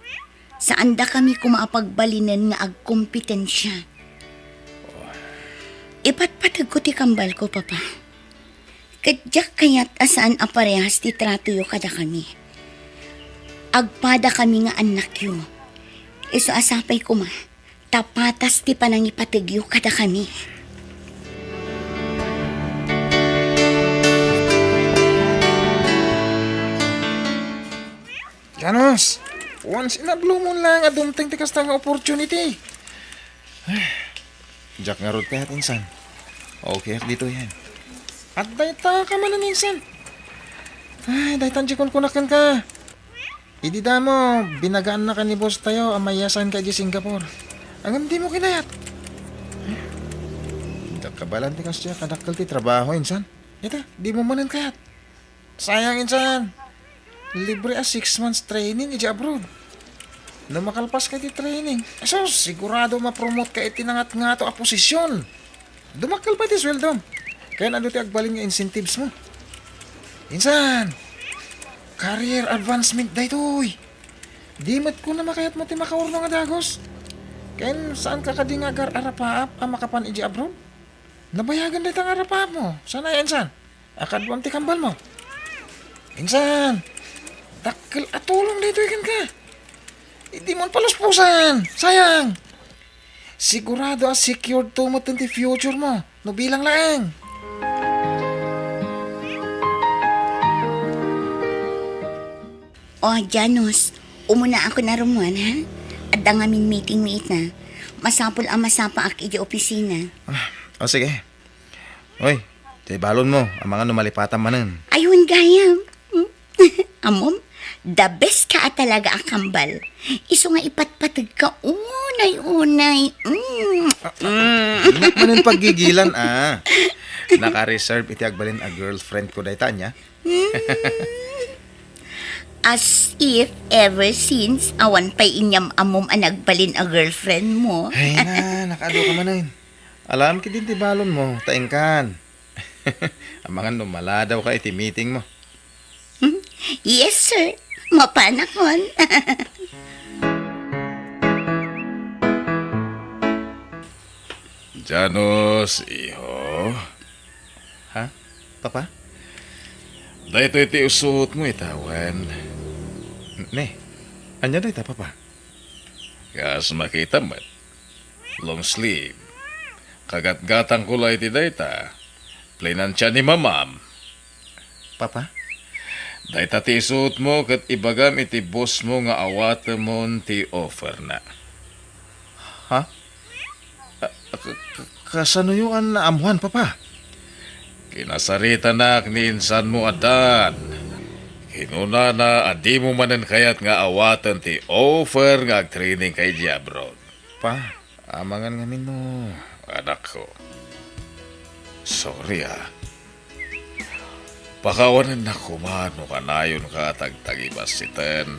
Saandakami koma a pagbalinen nga agkompetensia. Ipatpategko ti kambalko, Papa. Ket diak kayat a saan a parehas ti tratoyo kadakami. Agpadakami nga annakyo. Isu a sapay koma, ta patas ti panangipategyo kadakami. Janos, once in a blue moon lang a dumteng ti kasta nga opportunity. Diak ngarud kayat insan. Okay, ditoyen. At dayta ka manen insan. Ay, daytan ti kunkunak kenka. Idi damo, binagaannak ni boss tayo a maiyasanka idiay Singapore. Ngem dimo kinayat. Diak kabaelan ti kasdiay a kadakkel ti trabaho insan. Ita, dimo manen kayat. Sayang insan. Libre a six months training idiay abroad. No makalpaska iti training, asus, sigurado mapromote ka iti nangatngato a posisyon. Dumakkel pay ti sueldom. Ken adu ti agbalin nga incentives mo. Insan, career advancement daytoy. Di met kuna makayatmo ti makaurno nga dagus. Ken saanka kadi nga agar-arapaap a makapan idiay abroad? Nabayagan dayta nga arapaapmo. Saan aya insan? Akaduam ti kambalmo. Insan, dakkel a tulong daytoy kenka. Dimo paluspusan. Sayang. Sigurado a secured to met ti future mo no bilang laeng. O, Janos, umuna ako na rummuan, ha? Adda ngamin meeting mi ita. Masapul a masapaak iti opisina. Ah, o, sige. Oy, ti balonmo, amangan no malipatan manen. Ay, wen gayam. Ammom, the best ka a talaga a kambal. Isu nga ipatpategka unay-unay. Mm. Mm. Dinak manen paggigilan, ah. Naka-reserve iti agbalin a girlfriend ko dayta, ania? Mm. As if ever since, awan pay inyam-ammom a nagbalin a girlfriend mo. Ay na, nakaadu ka manen. Alam ketdin ti balonmo, ta inkan. Amangan no maladawka iti meeting mo. Hmm? Yes, sir. Mapanakon. Janos, iho. Ha? Papa? Daytoy ti isuot mo ita, wen? Ne, ania dayta, Papa? Kas makita met. Long sleeve. Kagatgatangko la iti dayta. Plinansia ni Mamam. Papa? Dayta ti isuot mo ket ibagam iti boss mo nga awatemon ti offer na. Ha? Ah, ka-, ka-, kasanoyo a naammuan, Papa? Kinasaritanak ni insan mo a Dan. Kinunana a dimo manen kayat nga awaten ti offer nga agtraining ka idiay abroad. Pa, amangan ngamin no, anakko. Sorry, ah. Pakawanennak koma no kanayonka a tagtagibassiten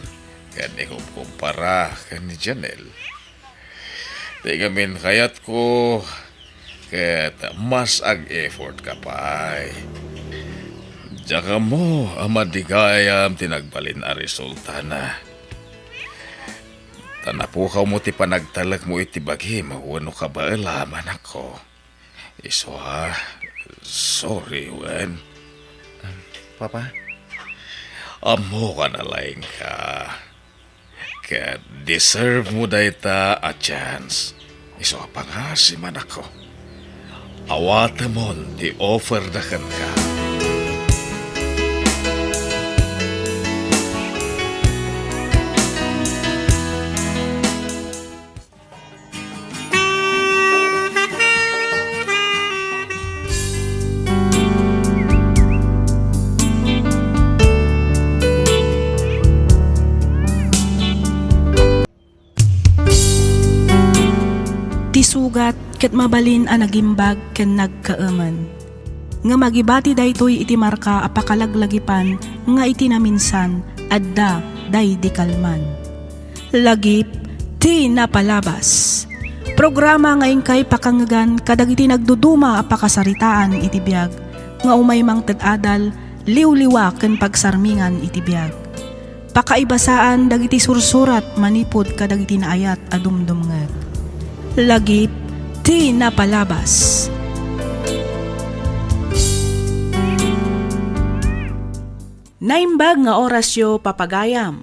ken ikumkumpara ken ni Janelle. Ti ngamin kayatko, ket mas ag-effort ka pay. Diak ammo a madi gayam ti nagbalin a resultana. Ta napukawmo ti panagtalekmo iti bagim wenno kabaelam, anakko. Isu a, sorry wen. Papa? Ammok a nalaingka. Ket deserve mo dayta a chance. Isu a pangaasim, anakko. Awatemon ti offer da kenka. Ti sugat ket mabalin a nagimbag ken nagkaemen. Ngem agibati daytoy iti marka a pakalaglagipan nga iti naminsan, adda daydi kalman. Lagip ti napalabas. Programa nga inkay pakangngegan kadagiti nagduduma a pakasaritaan iti biag, nga umay mangted adal, liwliwa ken pagsarmingan iti biag. Pakaibasaan dagiti sursurat manipud kadagiti naayat a dumdumngeg. Lagip ti napalabas. Naimbag nga orasyo, papagayam.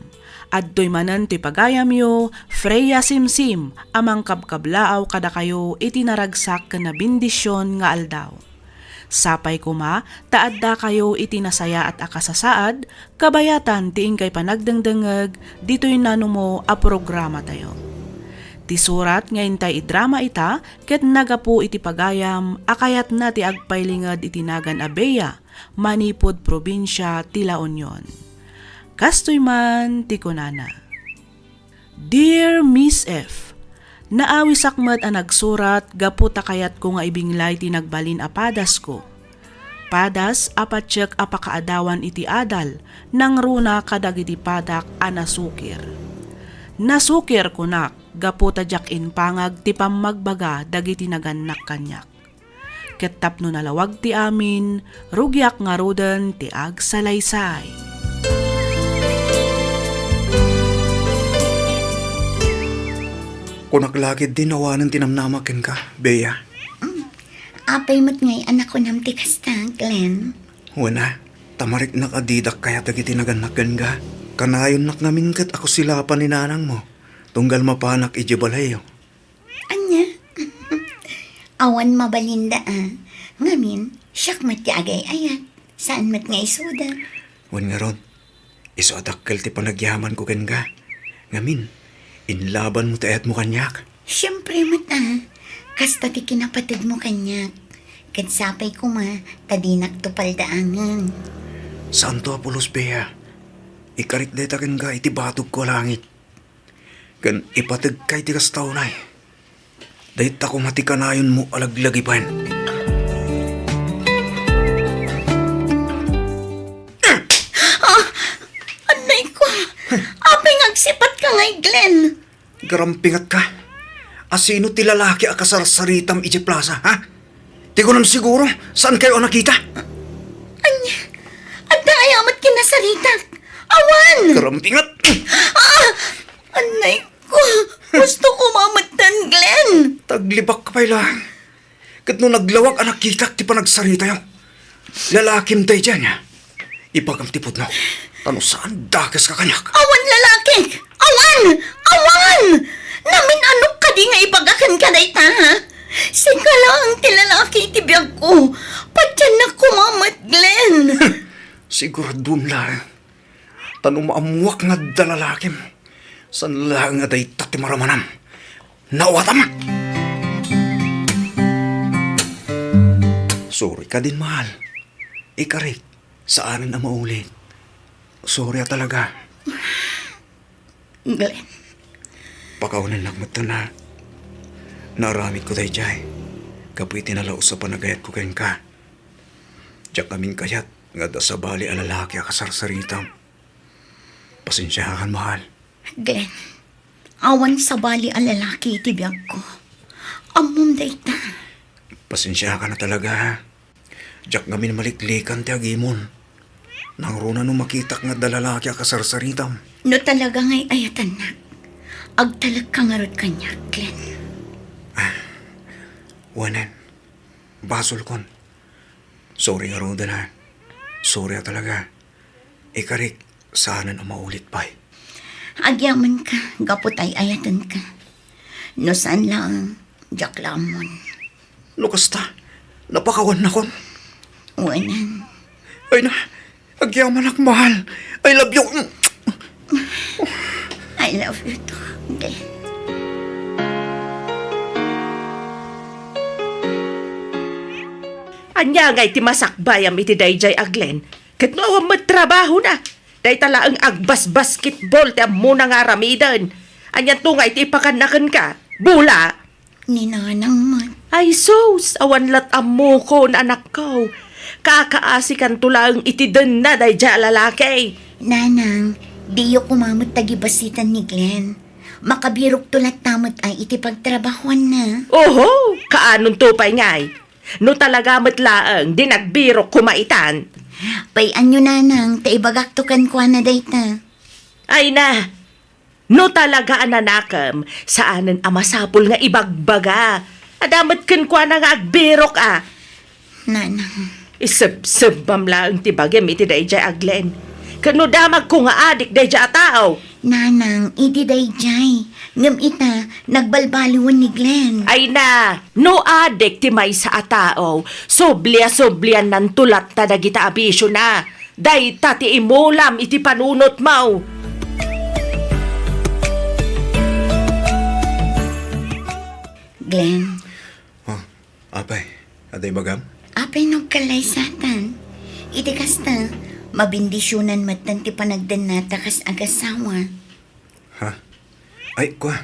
Adtoy manen ti pagayamyo, Freya Simsim, a mangkabkablaaw kadakayo iti naragsak ken nabendision nga aldaw. Sapay koma ta addakayo iti nasayaat a kasasaad, kabayatan ti inkay panagdengdengngeg ditoy nanumo a programatayo. Ti surat nga intay idrama ita ket nagapu iti pagayam a kayatna ti agpailinged iti nagan a Bea, manipud probinsia ti La Union. Kastoy man ti kunana, "Dear Miss F, naawisak met a nagsurat gapu ta kayatko nga ibinglay ti nagbalin a padasko. Padas a patiek a pakaadawan iti adal, nangruna kadagiti padak a nasukir. Nasukir, kunak, gapu ta diak impangag ti pammagbaga dagiti nagannak kaniak. Ket tapno nalawag ti amin, rugiak ngaruden ti agsalaysay." Kunak la ketdin awanen ti namnamak kenka, Bea. Mm. Apay met ngay a nakunam ti kasta, Glenn? Wen a, ta mariknak a didak kayat dagiti nagannak kenka. Kanayonnak ngamin ket a kusilapan ni nanangmo, tunggal mapanak idiay balayyo. Ania? Awan mabalinda a. Ngamin, siak met ti agay-ayat. Saan met nga isuda. Wen ngarud, isu a dakkel ti panagyamanko kenka. Ngamin, inlabanmo ti ayatmo kaniak. Siempre met a. Kasta ti kinapateg mo kaniak. Ket sapay koma ta dinak to paldaangen. Saanto a pulos, Bea. Ikarik dayta kenka iti batogko a langit. Ken ipategka iti kasta unay. Dayta koma ti kanayonmo a laglagipen. Ah! Annay ko! Apay nga agsipatka ngay, Glenn? Garampingatka? Asino ti lalaki a kasarsaritam idiay plaza, ha? Ti kunam siguro, saankayo a nakita? Ania? Adda aya met kinasaritak? Awan! Garampingat! Ah! Annay ko! Gusto ko mametten, Glenn! Taglibak ka pay lang. Ket no naglawag a nakitak ti panagsaritayo, lalakim daydiay, ania? Ibagam ti pudno, ta no saan, dakeska kaniak. Awan lalakik! Awan! Awan! Namin-anok kadi nga ibaga kenka dayta, ha? Sika laeng ti lalaki iti biagko. Patiennak koma met, Glenn. Siguraduem laeng. Ta no maammuak nga adda lalakim, saan laeng nga dayta ti maramanam. Naawatam! Sorry kadin, mahal. Ikarik, saanen a maulit. Sorry a talaga. Glenn. Pakawanennak metten a Naaramidko daydiay gapu iti nalaus a panagayatko kenka. Diak ngamin kayat nga adda sabali a lalaki a kasarsaritam. Pasensiakan, mahal. Glenn, awan sabali a lalaki iti biagko. Ammom dayta. Pasensiakan a talaga, ha? Diak ngamin maliklikan ti agimon. Nangruna no makitak nga adda lalaki a kasarsaritam. No talaga nga ay-ayatennak, agtalekka ngarud kaniak, Glenn. Wen, basolkon. Sorry ngaruden, ha. Sorry a talaga. Ikarik, saanen a maulit pay. Agyamenka gapu ta ay-ayatenka. No saan laeng, diak la ammon. No kasta, napakawannakon. Wen. Ay na, agyamanak, mahal. I love you. I love you too, Glenn. Ania ngay ti masakbayam iti daydiay a Glenn? Ket no awan met trabahona, dayta laeng agbasbasketball ti ammona nga aramiden. Anianto ngay ti ipakanna kenka? Bola? Ni nanang met. Ay sus, awan lat ammokon, anakko. Kakaasikanto laeng iti denna daydiay a lalaki. Nanang, diyo koma met tagibasitan ni Glenn. Makabirokto latta met ay iti pagtrabahoanna. Oho, kaanonto pay ngay? No talaga met laeng di nagbirok koma itan. Pay-anyo, nanang, ta ibagakto kenkuana dayta. Ay na, no talaga a nanakem, saanen a masapul nga ibagbaga. Adda met kenkuana nga agbirok a. Nanang. Isebsebbam laeng ti bagim iti daydiay a Glenn. Ket no damagko nga adik daydiay a tao. Nanang, idi daydiay. Ngem ita, nagbalbaliwen ni Glenn. Ay na, no adik ti maysa a tao, subliasubliannanto latta dagita a bisiona. Dayta ti imulam iti panunotmo. Glenn. Oh, apay, adda ibagam? Apay no agkallaysatan? Iti kasta, mabendisionan metten ti panagdennata kas agasawa. Ha? Ay, kua.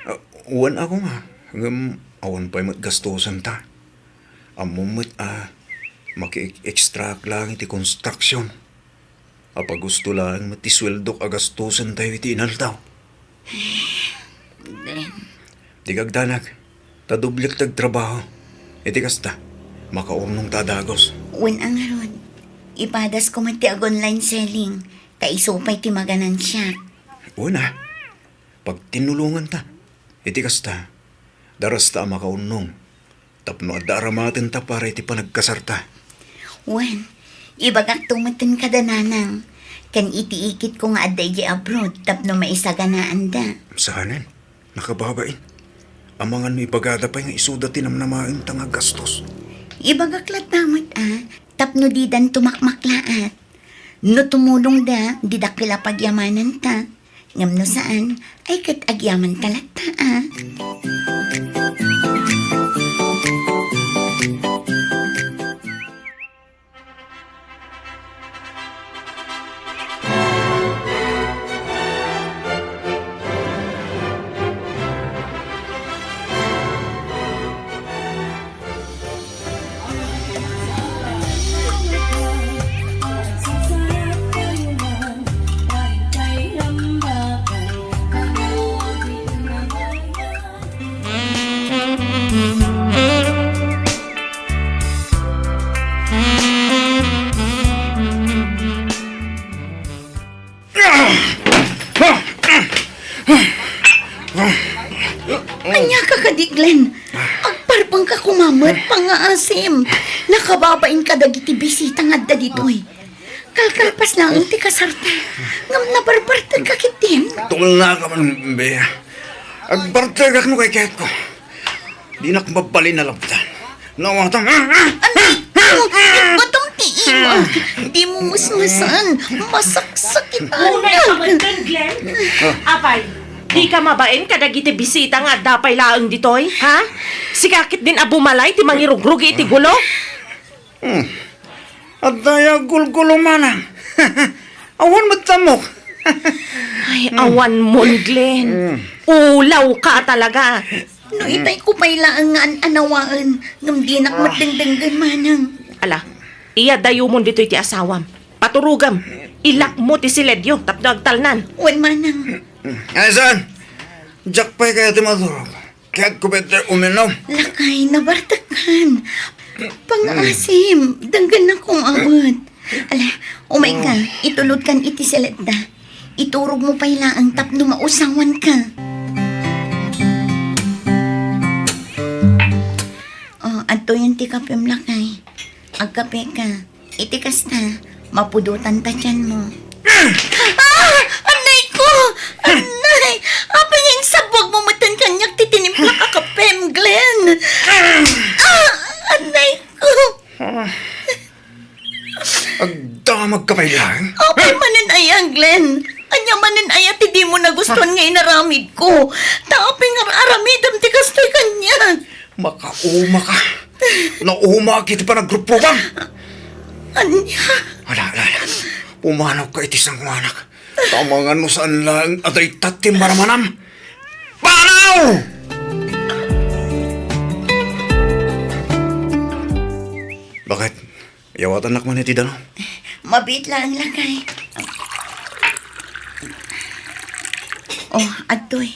Ah, wen a koma, ngem awan pay met gastosenta. Ammom met a maki-extract laeng iti construction. Apay gusto laeng met ti sueldok a gastosentayo iti inaldaw. Glenn. Dika agdanag, ta doblek ti agtrabaho. Iti kasta, makaurnongta a dagus. Wen a ngarud, ipadasko met ti ag-online selling, ta isu pay ti maganansiak. Wen a, pagtinnulonganta. Iti kasta, darasta a makaurnong tapno adda aramatenta para iti panagkasarta. Wen, ibagakto metten kada nanang, ken iti ikitko nga adda idiay abroad tapno maisaganaanda. Saanen, nakababain. Amangan no ibagada pay nga isuda ti namnamaenta nga agastos. Ibagak latta met a, tapno didanto makmaklaat. No tumulongda, di dakkel a pagyamananta. Ngem no saan, ay ket agyamanta latta a. Ania ka kadi, Glenn? Agparbeng ka koma met, pangngaasim. Nakababain kadagiti bisita nga adda ditoy. Kalkalpas laeng ti kasarta. Ngem nabarbartek ka ketdin. Tumulna ka man, Bea. Agbartekak no kayatko. Dinak mabalin a labtan. Nawatan. Ano? Batom ti ima. Di mo musmusan. Masaksakitan. Unay ka man, Glenn. Apay, di ka mabain kadagiti bisita nga adda pay laeng ditoy, ha? Sika ketdin a bumalay ti mangirugrugi iti gulo? Hmm. Adda ya gulgulo manang. Awan met tamok. Ay, awan mon, Glenn. Ulaw ka talaga. No itay ko pay laeng nga an-anawaen, ngem dinak met dengdenggen, manang. Ala, iyadayumon ditoy ti asawam. Paturogam, ilakmo ti siledyo tapno agtalnan. Wen, manang. Ay, saan? Diak pay kayat ti maturog. Kayatko pay ti uminom. Lakay, nabartekkan. Pangaasim, denggennak koma met. Ala, umayka, itulodkan iti siledda. Iturogmo pay laeng tapno mausawanka. O, adtoyen ti kapem, lakay. Agkapeka. Iti kasta, mapudotan ta tianmo. Ah! Annay ko! Annay! Apay nga insabwagmo metten kaniak ti tinimplak a kapem, Glenn? Ah! Annay ko! Agdamagka pay laeng? Apay manen aya, Glenn? Ania manen aya ti dimo nagustuan nga inaramidko? Ta apay nga aramidem ti kastoy kaniak? Makaumaka. Naumak iti panagruprugang. Ania? Ala, ala, ala. Pumanawka iti sangoanak. Amangan no saan laeng a dayta ti maramanam. Panaw! Bakit? Iyawatannak man iti dano? Mabiit laeng, lakay. O, adtoy.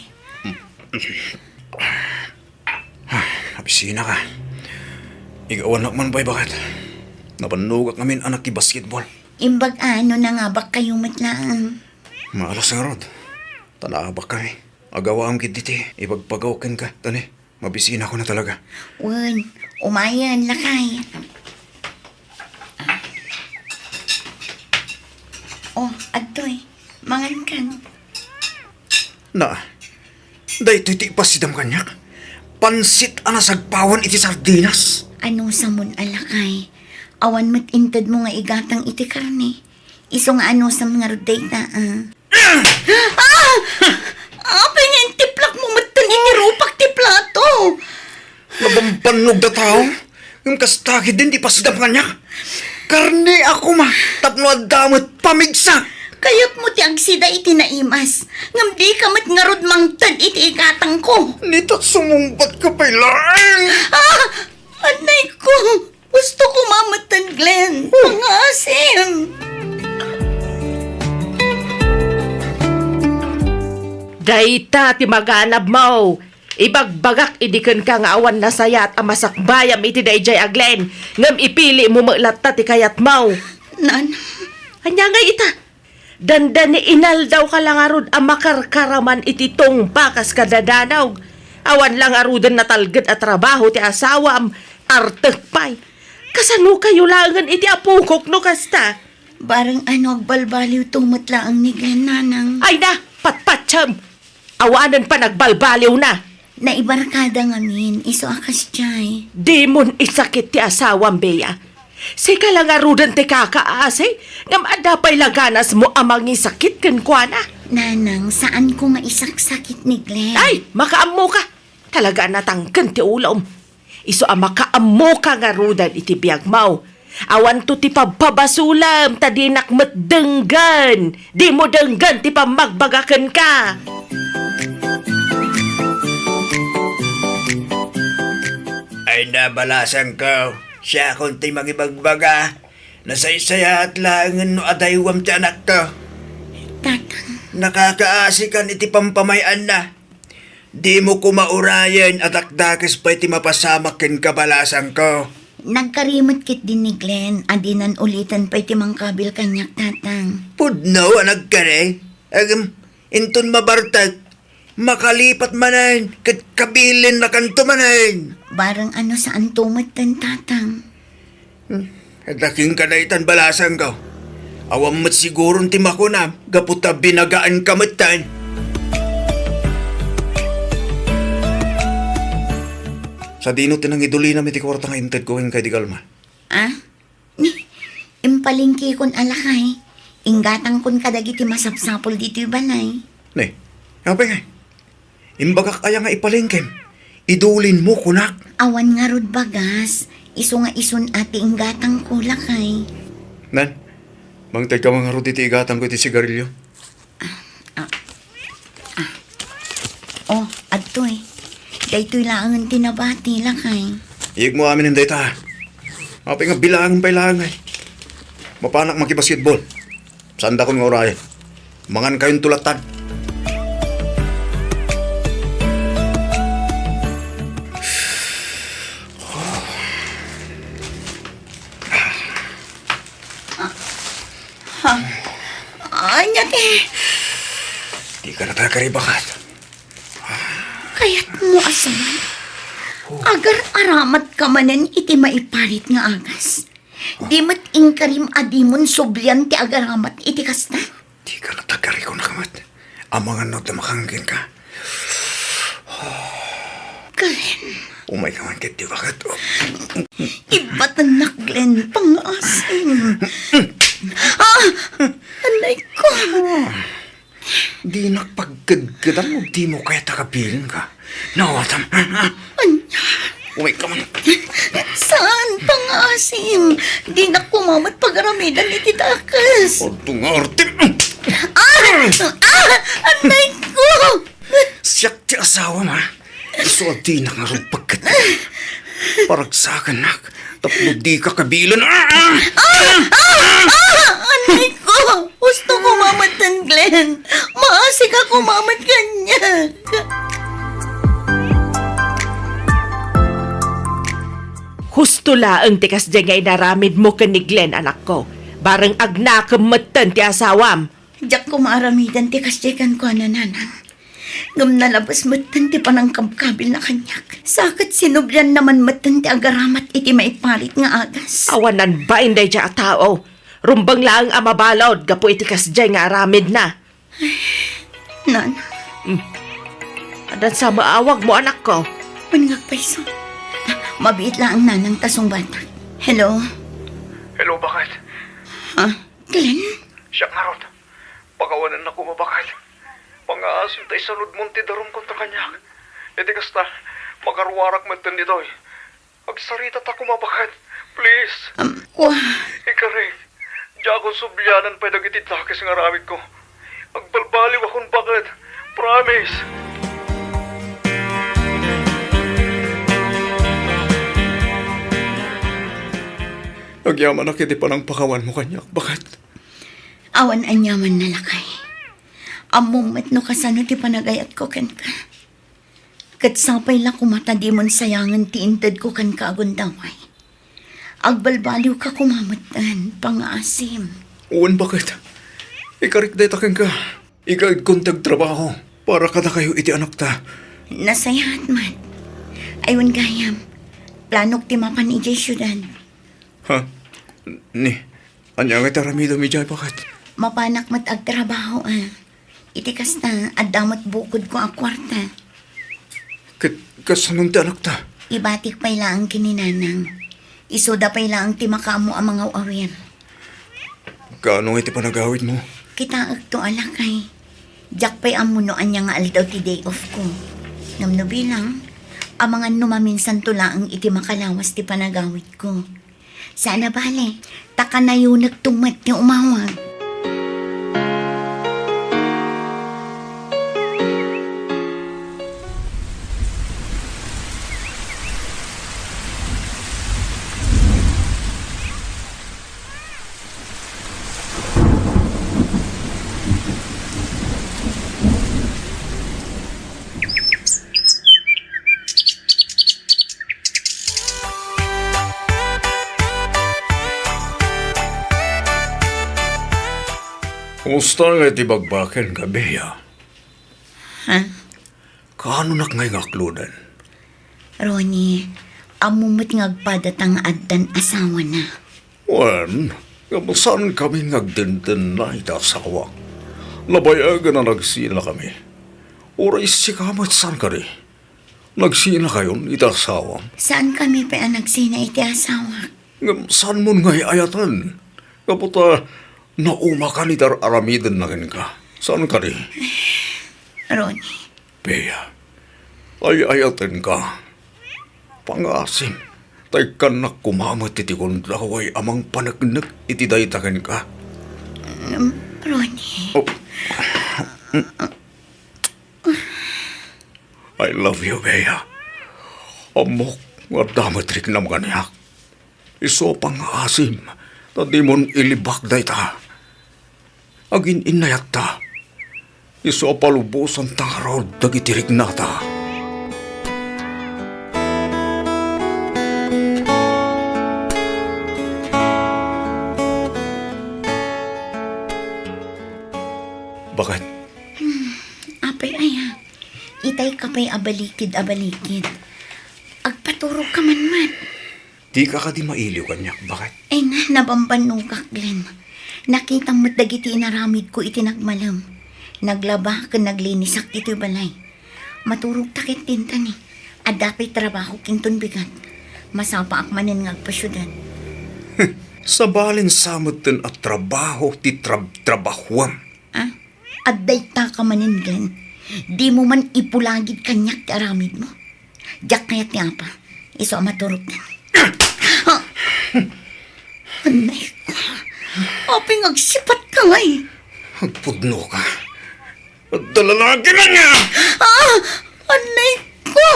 Ay, abisinaka. Igawannak man pay, baket. Nabannogak ngamin a nakibasketball. Imbag a no nangabakkayo met laeng. Maalas ngarud. Ta naabakkami. Agawaam ketdi ti ibagbaga kenka, tani. Mabisinako na talaga. Wen, umayen, lakay. O, adtoy. Mangankan. Na, daytoy ti ipasidam kaniak. Pansit a nasagpawan iti sardinas. Anusamon a lakay? Awan met intedmo nga igatang iti karne. Isu nga anusam ngarud dayta, a. Ah! Apay nga intiplakmo metten iti rupak ti plato? Nabambannog dayta, ngem kasta ketdin ti ipasidam kaniak. Karne a koma, tapno adda met pamigsa. Kayatmo ti agsida iti naimas, ngem dika met ngarud mangted iti igatangko. Nita sumungbatka pay laeng. Ah! Annay ko! Gusto ko mametten, Glenn. Pangaasim! Dayta ti maganabmo. Ibagbagak idi kenka nga awan nasayaat a masakbayam iti daydiay a Glenn, ngem ipilimo met latta ti kayatmo. Nan. Ania ngay ita? Dandani inaldawka la ngarud a makarkaraman iti tungpa kas kadadanog. Awan la ngaruden natalged a trabaho ti asawam, artek pay. Kasano kayo laengen iti apokok no kasta? Bareng a no agbalbaliwto met laeng ni Glenn, nanang. Ay na, patpatiem! Awanen panagbalbaliwna. Naibarkada ngamin, isu a kasdiay. Dimon isakit ti asawam, Bea. Sika la ngaruden ti kakaasi, ngem adda pay la ganasmo a mangisakit kenkuana. Nanang, saanko nga isaksakit ni Glenn. Ay, makaammoka. Talaga a natangken ti ulom. Isu a makaammoka ngaruden iti biagmo. Awanto ti pabpabasolem ta dinak met denggen. Dimo denggen ti pammagbaga kenka. Ay na, balasangko, siakon ti mangibagbaga. Nasaysayaat laengen no adaywam ti anakko. Tatang. Nakakaasikan iti pampamay-anna. Dimo koma urayen a dakdakes pay ti mapasamak kenka, balasangko. Nagkari met ketdin ni Glenn a dinan uliten pay ti mangkabil kaniak, Tatang. Pudno a nagkari? Agem, inton mabartek, makalipat manen ket kabilinnakanto manen. Bareng a no saanto metten, Tatang. Hmm. Adda kenka daytan, balasangko. Awan met siguron ti makunam gapu ta binagaanka metten. Sadino ti nangidulinam iti kuarta nga intedko kenka idi kalman? Ah? Ni, impalengkekon a lakay. Inggatangkon kadagiti masapsapul ditoy balay. Ni, apay ngay? Imbagak aya nga ipalengkem? Idulinmo, kunak. Awan ngarud bagas. Isu nga isun a ti inggatangko, lakay. Nan, mangtedka man ngarud iti igatangko iti sigarilyo. Ah, ah, ah. Oh, adtoy. Daytoy laengen ti nabati, lakay. Iyegmo aminen dayta. Apay nga bilaangen pay laeng, ay. Mapanak makibasketball. Saandakon nga urayen. Mangankayonto latta. Ha? Ania ti? Dika nagkakaribakan. Kayatmo a saan? Agar-aramat ka manen iti maiparit nga agas. Di met inkarim a dimon sublian ti agaramat iti kasta? Dika nagkakaribakan met. Amangan no adda makangen kenka. Glenn. Umayka man ket, di ba ket? Ibbatennak, Glenn, pangngaasim. Ah! Anay ko. Dinak pagkedkedan no dimo kayat a kabilen ka. Nawatam. Ania? Umayka man. Saan, pangngaasim? Dinak koma met pagaramidan iti dakes. Adu nga artem. Ah! Ah! Anay ko! Siak ti asawam, a. Isu a dinak ngarud pagket. Paragsakannak tapno dika kabilen. Ah! Ah! Ah! Ah! Anay ko! Husto koma metten, Glenn. Maasika koma met kaniak. Husto laeng ti kasdiay nga inaramidmo ken ni Glenn, anakko. Bareng agnakem metten ti asawam. Diak koma aramiden ti kasdiay kenkuana, nanang. Ngem nalabes metten ti panangkabkabilna kaniak. Sa ket sinublianna man metten ti agaramat iti maiparit nga agas. Awan nagbain daydiay a tao. Rumbeng laeng a mabalud gapu iti kasdiay nga aramidna. Nana. Hmm. Addan sa maawagmo, anakko. Wen nga agpayso. Mabiit laeng, nanang, ta sungbatak. Hello? Hello, baket? Ha? Glenn? Siak ngarud. Pakawanennak koma, baket. Pangngaasim ta isanudmon ti darum kontra kaniak. Iti kasta, makaruarak metten ditoy. Agsarita ta koma, baket. Please. Um, kua- Ikarik, diakon sublianan pay dagiti dakes nga aramidko. Agbalbaliwakon, baket. Promise. Agyamanak iti panangpakawanmo kaniak, baket. Awan aniamanna, lakay. Ammom met no kasano ti panagayatko kenka. Ket sapay la koma ta dimon sayangen ti intedko kenka a gundaway. Agbalbaliwka koma metten, pangngaasim. Wen, baket. Ikarik dayta kenka. Igaedkon ti agtrabaho para kadakayo iti anakta. Nasayaat met. Ay, wen gayam. Planok ti mapan idiay siudad. Ha? Ni, ania ngay ti aramidem idiay, baket? Mapanak met agtrabaho, a. Iti kasta, adda met bukodko a kuarta. Ket kasano ti anakta? Ibatik pay laeng ken ni nanang. Isuda pay laeng ti makaammo a mangaw-awir. Kaano ngay ti panagawidmo? Kitaekto a, lakay. Diak pay ammo no ania nga aldaw ti day off ko. Ngem no bilang, amangan no maminsanto laeng iti makalawas ti panagawidko. Saan a bale, ta kanayonekto met ti umawag. Kumusta nga iti bagbaken, Bea? Ha? Kaanonak ngay nga akloden? Ronnie, ammo met nga agpadata nga addan asawana. Wen, ngem saankami nga agdendenna iti asawak. Nabayagen a nagsinakami. Uray sika met saan kadi? Nagsinakayon iti asawam? Saankami pay a nagsina iti asawak. Ngem saanmon nga ay-ayaten? Gapu ta naumakan iti ar-aramidenna kenka. Saan kadi? Ronnie. Bea, ay-ayatenka. Pangngaasim, ta ikkannak koma met iti gundaway a mangpaneknek iti dayta kenka. Um, Ronnie. Oh. I love you, Bea. Ammok nga adda met riknam kaniak. Isu a pangngaasim ta dimon ilibak dayta. Agin-innayatta. Isu a palubosanta ngarud dagiti riknata. Bakit? Hmm, apay aya? Itay ka pay a balikid a balikid. Agpaturog ka man met. Dika kadi mailiw kaniak, bakit? Ay nga, nabambannogak, Glenn. Nakitam met dagiti inaramidko iti nagmalem. Naglaba ken naglinisak ditoy balay. Maturog ta ket dintani. Adda pay trabahok inton bigat. Masapaak manen nga agpasiudad. Sabalen sa metten a trabaho ti trab-, trabahuam. Ah? Adda ita ka manen, Glenn. Dimo man ipulagid kaniak ti aramidmo. Diak kayat ni Apa. Isu a maturog. Ah! Anay ko. Apay nga agsipatka ngay? Agpudno ka. Adda lalaki man nga! Ah! Anay ko!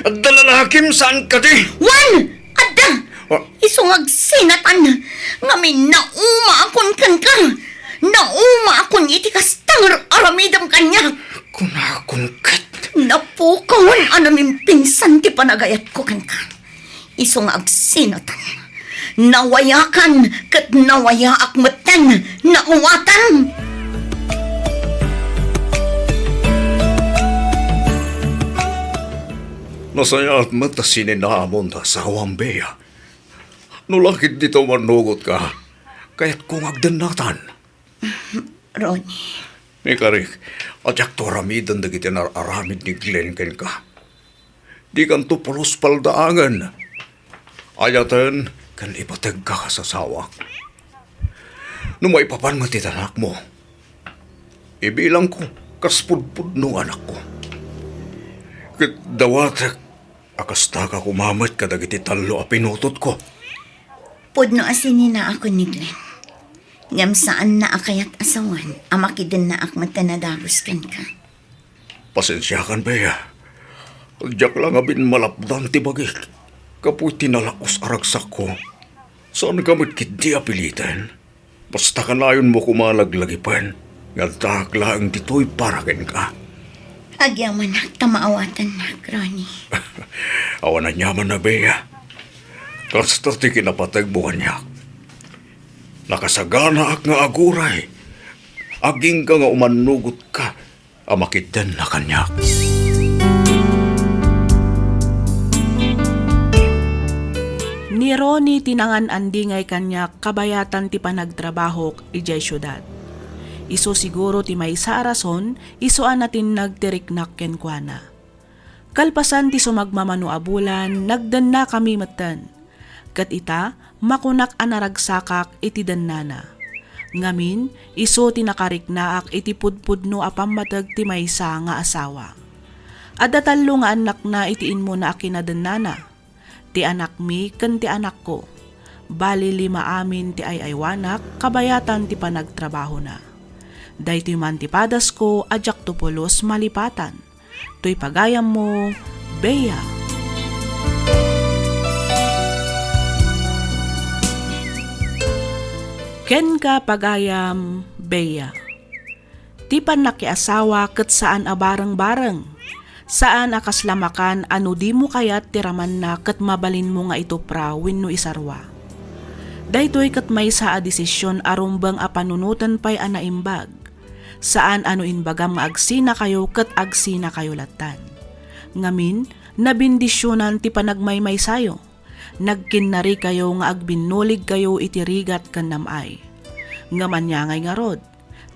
Adda lalakim saan kadi? Wen! Adda! Ah. Isu nga agsinatan, ngamin naumaakon kenka. Naumaakon iti kasta nga aramidem kaniak. Kunakon ket. Napukawan a namimpinsan ti panagayatko kenka. Isu nga agsinatan. Nawayakan ket nawayaak metten. Naawatan. Nasayaat met a sininamon ta asawam, Bea. No lakit dita umannugot ka, kayatko nga agdennatan. Ronnie. Ikarik, a diakto aramiden dagiti nar-aramid ni Glenn kenka. Dikanto pulos paldaangen. Ayaten ken ipategka kas asawak. No maipapan met iti anakmo, ibilangko kas pudpudno nga anakko. Ket dawatek a kastaka koma met kadagiti tallo a pinutotko. Pudno a sininaakon ni Glenn. Ngem saanna a kayat a sawen a makidennaak met ta nadagus kenka. Pasensiakan, Bea. Diak la ngamin malapdan ti bagik gapu iti nalaus a ragsakko. Saanka met ketdi a piliten. Basta kanayonmo koma laglagipen nga addaak laeng ditoy para kenka. Agyamanak ta maawatannak, Ronnie. Awan aniamanna, Bea. Kasta ti kinapategmo kaniak. Nakasaganaak nga aguray. Agingga nga umannugotka a makidenna kaniak. Ni Ronnie ti nangan-andingay kaniak kabayatan ti panagtrabahok idiay siudad. Isu siguro ti maysa a rason isu a natinnag ti riknak kenkuana. Kalpasan ti sumagmamano a bulan, nagdennakami metten. Ket ita, makunak a naragsakak iti dennana. Ngamin, isu ti nakariknaak iti pudpudno a pammateg ti maysa nga asawa. Adda tallo nga annakna iti immuna a kinadennana, ti anakmi ken ti anakko. Bali, lima amin ti ay-aywanak kabayatan ti panagtrabahona. Daytoy man ti padasko a diakto pulos malipatan. Toy pagayammo, Bea. Kenka, pagayam, Bea. Ti pannakiasawa ket saan a bareng-bareng. Saan a kasla makan a no dimo kayat ti ramanna ket mabalinmo nga itupra wenno isarwa. Daytoy ket maysa a desisyon a rumbeng a panunoten pay a naimbag. Saan a no imbagam nga agsinakayo ket agsinakayo lattan. Ngamin, nabendisionan ti panagmaymaysayo. Nagkinnarikayo nga agbinnuligkayo iti rigat ken nam-ay. Ngem ania ngay ngarud?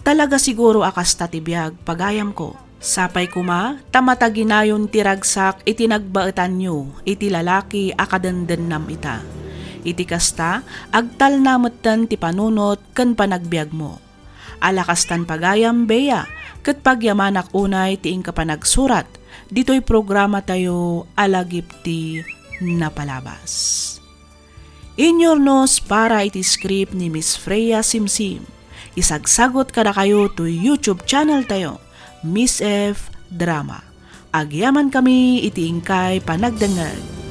Talaga siguro a kasta ti biag, pagayamko. Sapay koma ta mataginayon ti ragsak iti nagbaetanyo iti lalaki a kadendennam ita. Iti kasta, agtalna metten ti panunot ken panagbiagmo. Ala kastan pagayam, Bea, ket pagyamanak unay ti inka panagsurat ditoy programatayo a Lagip ti Napalabas. Inyurnos para iti script ni Miss Freya Simsim. Isagsagut kadakayo toy YouTube channel tayo, Miss F Drama. Agyamankami iti inkay panagdengngeg.